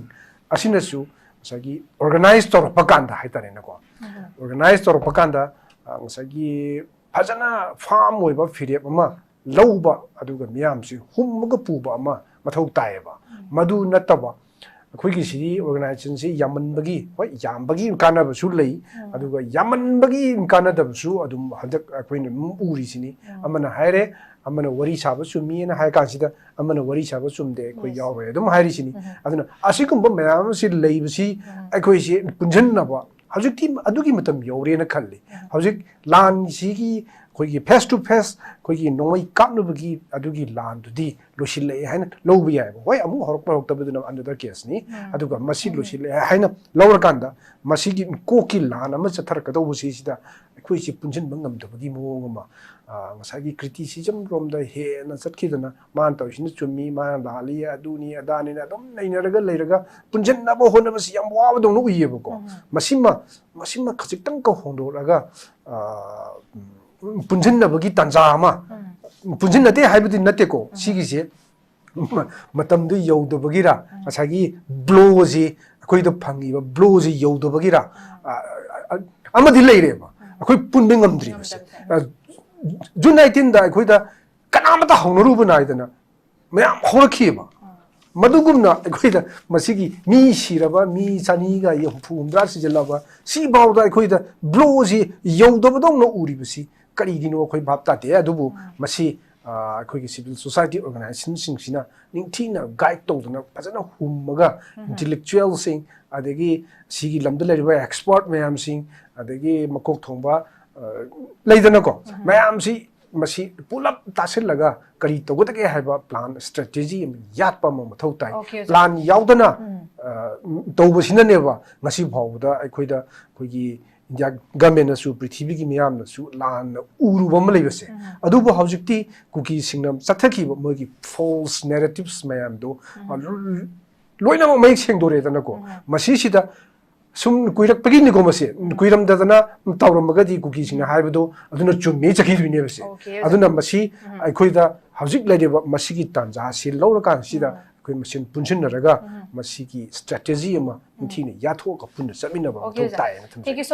ꯑꯁꯤꯅꯁꯨ ꯉꯁꯥꯏꯒꯤ organize ꯇꯧꯔꯛꯄ ꯀꯥꯟꯗ ꯍꯥꯏꯇꯥꯔꯦꯅꯦꯀꯣ, organize ꯇꯧꯔꯛꯄ ꯀꯥꯟꯗ, ꯑ, ꯉꯁꯥꯏꯒꯤ ꯐꯖꯅ firm ꯑꯣꯏꯕ ꯐꯤꯔꯦꯞ ꯑꯃ ꯂꯧꯕ, ꯑꯗꯨꯒ ꯃꯤꯌꯥꯝꯁꯤ ꯍꯨꯝꯃꯒ ꯄꯨꯕ ꯑꯃ ꯃꯊꯧ ꯇꯥꯏꯌꯦꯕ꯫ ꯃꯗꯨ ꯅꯠꯇꯕ ꯑꯩꯈꯣꯏꯒꯤ ꯁꯤꯒꯤ organization ꯁꯤ ꯌꯥꯝꯃꯟꯕꯒꯤ, ꯍꯣꯏ, ꯌꯥꯝꯕꯒꯤ ꯀꯥꯟꯅꯕꯁꯨ ꯂꯩ, ꯑꯗꯨꯒ ꯌꯥꯝꯃꯟꯕꯒꯤ ꯀꯥꯟꯅꯗꯕꯁꯨ ꯑꯗꯨꯝ ꯍꯟꯗꯛ ꯑꯩꯈꯣꯏꯅ ꯑꯗꯨꯝ ꯎꯔꯤꯁꯤꯅꯤ꯫ ꯑꯃꯅ ꯍꯥꯏꯔꯦ, ꯑꯃꯅ ꯋꯥꯔꯤ ꯁꯥꯕ ꯆꯨꯝꯃꯤꯅ ꯍꯥꯏ ꯀꯥꯟꯁꯤꯗ, ꯑꯃꯅ ꯋꯥꯔꯤ ꯁꯥꯕ ꯆꯨꯝꯗꯦ, ꯑꯩꯈꯣꯏ ꯌꯥꯎꯔꯦ ꯑꯗꯨꯝ ꯍꯥꯏꯔꯤꯁꯤꯅꯤ꯫ ꯑꯗꯨꯅ ꯑꯁꯤꯒꯨꯝꯕ ꯃꯌꯥꯝ ꯑꯁꯤ ꯂꯩꯕꯁꯤ ꯑꯩꯈꯣꯏꯁꯤ ꯄꯨꯟꯁꯤꯟꯅꯕ ꯍꯧꯖꯤꯛꯇꯤ ꯑꯗꯨꯒꯤ ꯃꯇꯝ ꯌꯧꯔꯦꯅ ꯈꯜꯂꯤ꯫ ꯍꯧꯖꯤꯛ ꯂꯥꯟꯁꯤꯒꯤ ꯑꯩꯈꯣꯏꯒꯤ face to face, ꯑꯩꯈꯣꯏꯒꯤ ꯅꯣꯡꯃꯩ ꯀꯥꯞꯅꯕꯒꯤ ꯑꯗꯨꯒꯤ ꯂꯥꯟꯗꯨꯗꯤ ꯂꯣꯏꯁꯤꯜꯂꯛꯑꯦ ꯍꯥꯏꯅ ꯂꯧꯕ ꯌꯥꯏꯑꯕ꯫ ꯍꯣꯏ, ꯑꯃꯨꯛ ꯍꯧꯔꯛꯄ ꯍꯧꯔꯛꯇꯕꯗꯨꯅ another case ꯅꯤ꯫ ꯑꯗꯨꯒ ꯃꯁꯤ ꯂꯣꯏꯁꯤꯜꯂꯛꯑꯦ ꯍꯥꯏꯅ ꯂꯧꯔꯀꯥꯟꯗ ꯃꯁꯤꯒꯤ ꯀꯣꯛꯀꯤ ꯂꯥꯟ ꯑꯃ ꯆꯠꯊꯔꯛꯀꯗꯧꯕꯁꯤꯁꯤꯗ ꯑꯩꯈꯣꯏꯁꯤ ꯄꯨꯟꯁꯤꯟꯕ ꯉꯝꯗꯕꯒꯤ ꯃꯑꯣꯡ ꯑꯃ, ꯑ, ꯉꯁꯥꯏꯒꯤ criticism ꯔꯣꯝꯗ ꯍꯦꯟꯅ ꯆꯠꯈꯤꯗꯅ, ꯃꯥꯅ ꯇꯧꯔꯤꯁꯤꯅ ꯆꯨꯝꯃꯤ, ꯃꯥꯅ ꯂꯥꯜꯂꯤ, ꯑꯗꯨꯅꯤ ꯑꯗꯥꯅꯤꯅ ꯑꯗꯨꯝ ꯅꯩꯅꯔꯒ ꯂꯩꯔꯒ ꯄꯨꯟꯁꯤꯟꯅꯕ ꯍꯣꯠꯅꯕꯁꯤ ꯌꯥꯝ ꯋꯥꯕꯗꯧꯅ ꯎꯏꯌꯦꯕꯀꯣ꯫ ꯃꯁꯤꯃ, ꯃꯁꯤꯃ ꯈꯖꯤꯛꯇꯪ ꯍꯣꯡꯗꯣꯛꯂꯒ, ꯑ, ꯎꯝ, ꯄꯨꯟꯁꯤꯟꯅꯕꯒꯤ ꯇꯥꯟꯖꯥ ꯑꯃ, ꯄꯨꯟꯁꯤꯟꯅꯗꯦ ꯍꯥꯏꯕꯗꯤ ꯅꯠꯇꯦꯀꯣ, ꯁꯤꯒꯤꯁꯦ ꯃ-, ꯃꯇꯝꯗꯨ ꯌꯧꯗꯕꯒꯤꯔ, ꯉꯁꯥꯏꯒꯤ blow ꯁꯤ, ꯑꯩꯈꯣꯏꯗ ꯐꯪꯉꯤꯕ blow ꯁꯤ ꯌꯧꯗꯕꯒꯤꯔ, ꯑ, ꯑ, ꯑꯃꯗꯤ ꯂꯩꯔꯦꯕ, ꯑꯩꯈꯣꯏ ꯄꯨꯟꯕ ꯉꯝꯗ꯭ꯔꯤꯕꯁꯦ꯫ ꯑ, June nineteen ꯗ ꯑꯩꯈꯣꯏꯗ ꯀꯅꯥꯃꯠꯇ ꯍꯧꯅꯔꯨꯕ ꯅꯥꯏꯗꯅ ꯃꯌꯥꯝ ꯍꯧꯔꯛꯈꯤꯑꯕ꯫ ꯃꯗꯨꯒꯨꯝꯅ ꯑꯩꯈꯣꯏꯗ ꯃꯁꯤꯒꯤ ꯃꯤ ꯁꯤꯔꯕ, ꯃꯤ ꯆꯅꯤꯒ ꯍꯨꯝꯐꯨ ꯍꯨꯝꯗ꯭ꯔꯥ ꯁꯤꯖꯤꯜꯂꯕ, ꯁꯤꯐꯥꯎꯗ ꯑꯩꯈꯣꯏꯗ blow ꯁꯤ ꯌꯧꯗꯕꯗꯧꯅ ꯎꯔꯤꯕꯁꯤ ꯀꯔꯤꯒꯤꯅꯣ ꯑꯩꯈꯣꯏ ꯚꯥꯞ ꯇꯥꯗꯦ꯫ ꯑꯗꯨꯕꯨ ꯃꯁꯤ, ꯑ, ꯑꯩꯈꯣꯏꯒꯤ civil society organization ꯁꯤꯡꯁꯤꯅ ꯅꯤꯡꯊꯤꯅ guide ꯇꯧꯗꯅ, ꯐꯖꯅ ꯍꯨꯝꯃꯒ, intellectual ꯁꯤꯡ, ꯑꯗꯒꯤ ꯁꯤꯒꯤ ꯂꯝꯗ ꯂꯩꯔꯤꯕ expert ꯃꯌꯥꯝꯁꯤꯡ, ꯑꯗꯒꯤ ꯃꯀꯣꯛ ꯊꯣꯡꯕ, ꯑ, ꯂꯩꯗꯅꯀꯣ, ꯃꯌꯥꯝꯁꯤ ꯃꯁꯤ ꯄꯨꯂꯞ ꯇꯥꯁꯤꯜꯂꯒ ꯀꯔꯤ ꯇꯧꯒꯗꯒꯦ ꯍꯥꯏꯕ plan strategy ꯑꯃ ꯌꯥꯠꯄ ꯑꯃ ꯃꯊꯧ ꯇꯥꯏ꯫ Okay, ꯑꯣꯖꯥ꯫ Plan ꯌꯥꯎꯗꯅ, ꯑ, ꯇꯧꯕꯁꯤꯅꯅꯦꯕ ꯉꯁꯤ ꯐꯥꯎꯕꯗ ꯑꯩꯈꯣꯏꯗ, ꯑꯩꯈꯣꯏꯒꯤ India government ꯅꯁꯨ, ꯄ꯭ꯔꯤꯊꯤꯕꯤꯒꯤ ꯃꯤꯌꯥꯝꯅꯁꯨ ꯂꯥꯟꯅ ꯎꯔꯨꯕ ꯑꯃ ꯂꯩꯕꯁꯦ꯫ ꯑꯗꯨꯕꯨ ꯍꯧꯖꯤꯛꯇꯤ ꯀꯨꯀꯤꯁꯤꯡꯅ ꯆꯠꯊꯈꯤꯕ ꯃꯣꯏꯒꯤ false narratives ꯃꯌꯥꯝꯗꯣ, ꯑ, ꯂꯣꯏꯅꯃꯛ ꯃꯌꯦꯛ ꯁꯦꯡꯗꯣꯔꯦꯗꯅꯀꯣ꯫ ꯃꯁꯤꯁꯤꯗ ꯁꯨꯝ ꯀꯨꯏꯔꯛꯄꯒꯤꯅꯤꯀꯣ ꯃꯁꯦ, ꯀꯨꯏꯔꯝꯗꯗꯅ ꯇꯧꯔꯝꯃꯒꯗꯤ ꯀꯨꯀꯤꯁꯤꯡꯅ ꯍꯥꯏꯕꯗꯣ ꯑꯗꯨꯅ ꯆꯨꯝꯃꯤ ꯆꯠꯈꯤꯗꯣꯏꯅꯦꯕꯁꯦ꯫ Okay, ꯑꯣꯖꯥ꯫ ꯑꯗꯨꯅ ꯃꯁꯤ ꯑꯩꯈꯣꯏꯗ ꯍꯧꯖꯤꯛ ꯂꯩꯔꯤꯕ ꯃꯁꯤꯒꯤ ꯇꯥꯟꯖꯥꯁꯤ ꯂꯧꯔꯀꯥꯟꯁꯤꯗ ꯑꯩꯈꯣꯏ ꯃꯁꯦꯟ ꯄꯨꯟꯁꯤꯟꯅꯔꯒ ꯃꯁꯤꯒꯤ strategy ꯑꯃ ꯅꯤꯡꯊꯤꯅ ꯌꯥꯊꯣꯛꯑꯒ ꯄꯨꯟꯅ ꯆꯠꯃꯤꯟꯅꯕ Okay, ꯃꯊꯧ ꯑꯣꯖꯥ꯫ ꯇꯥꯏꯌꯦꯅ ꯊꯝꯖꯒꯦ꯫ Thank you so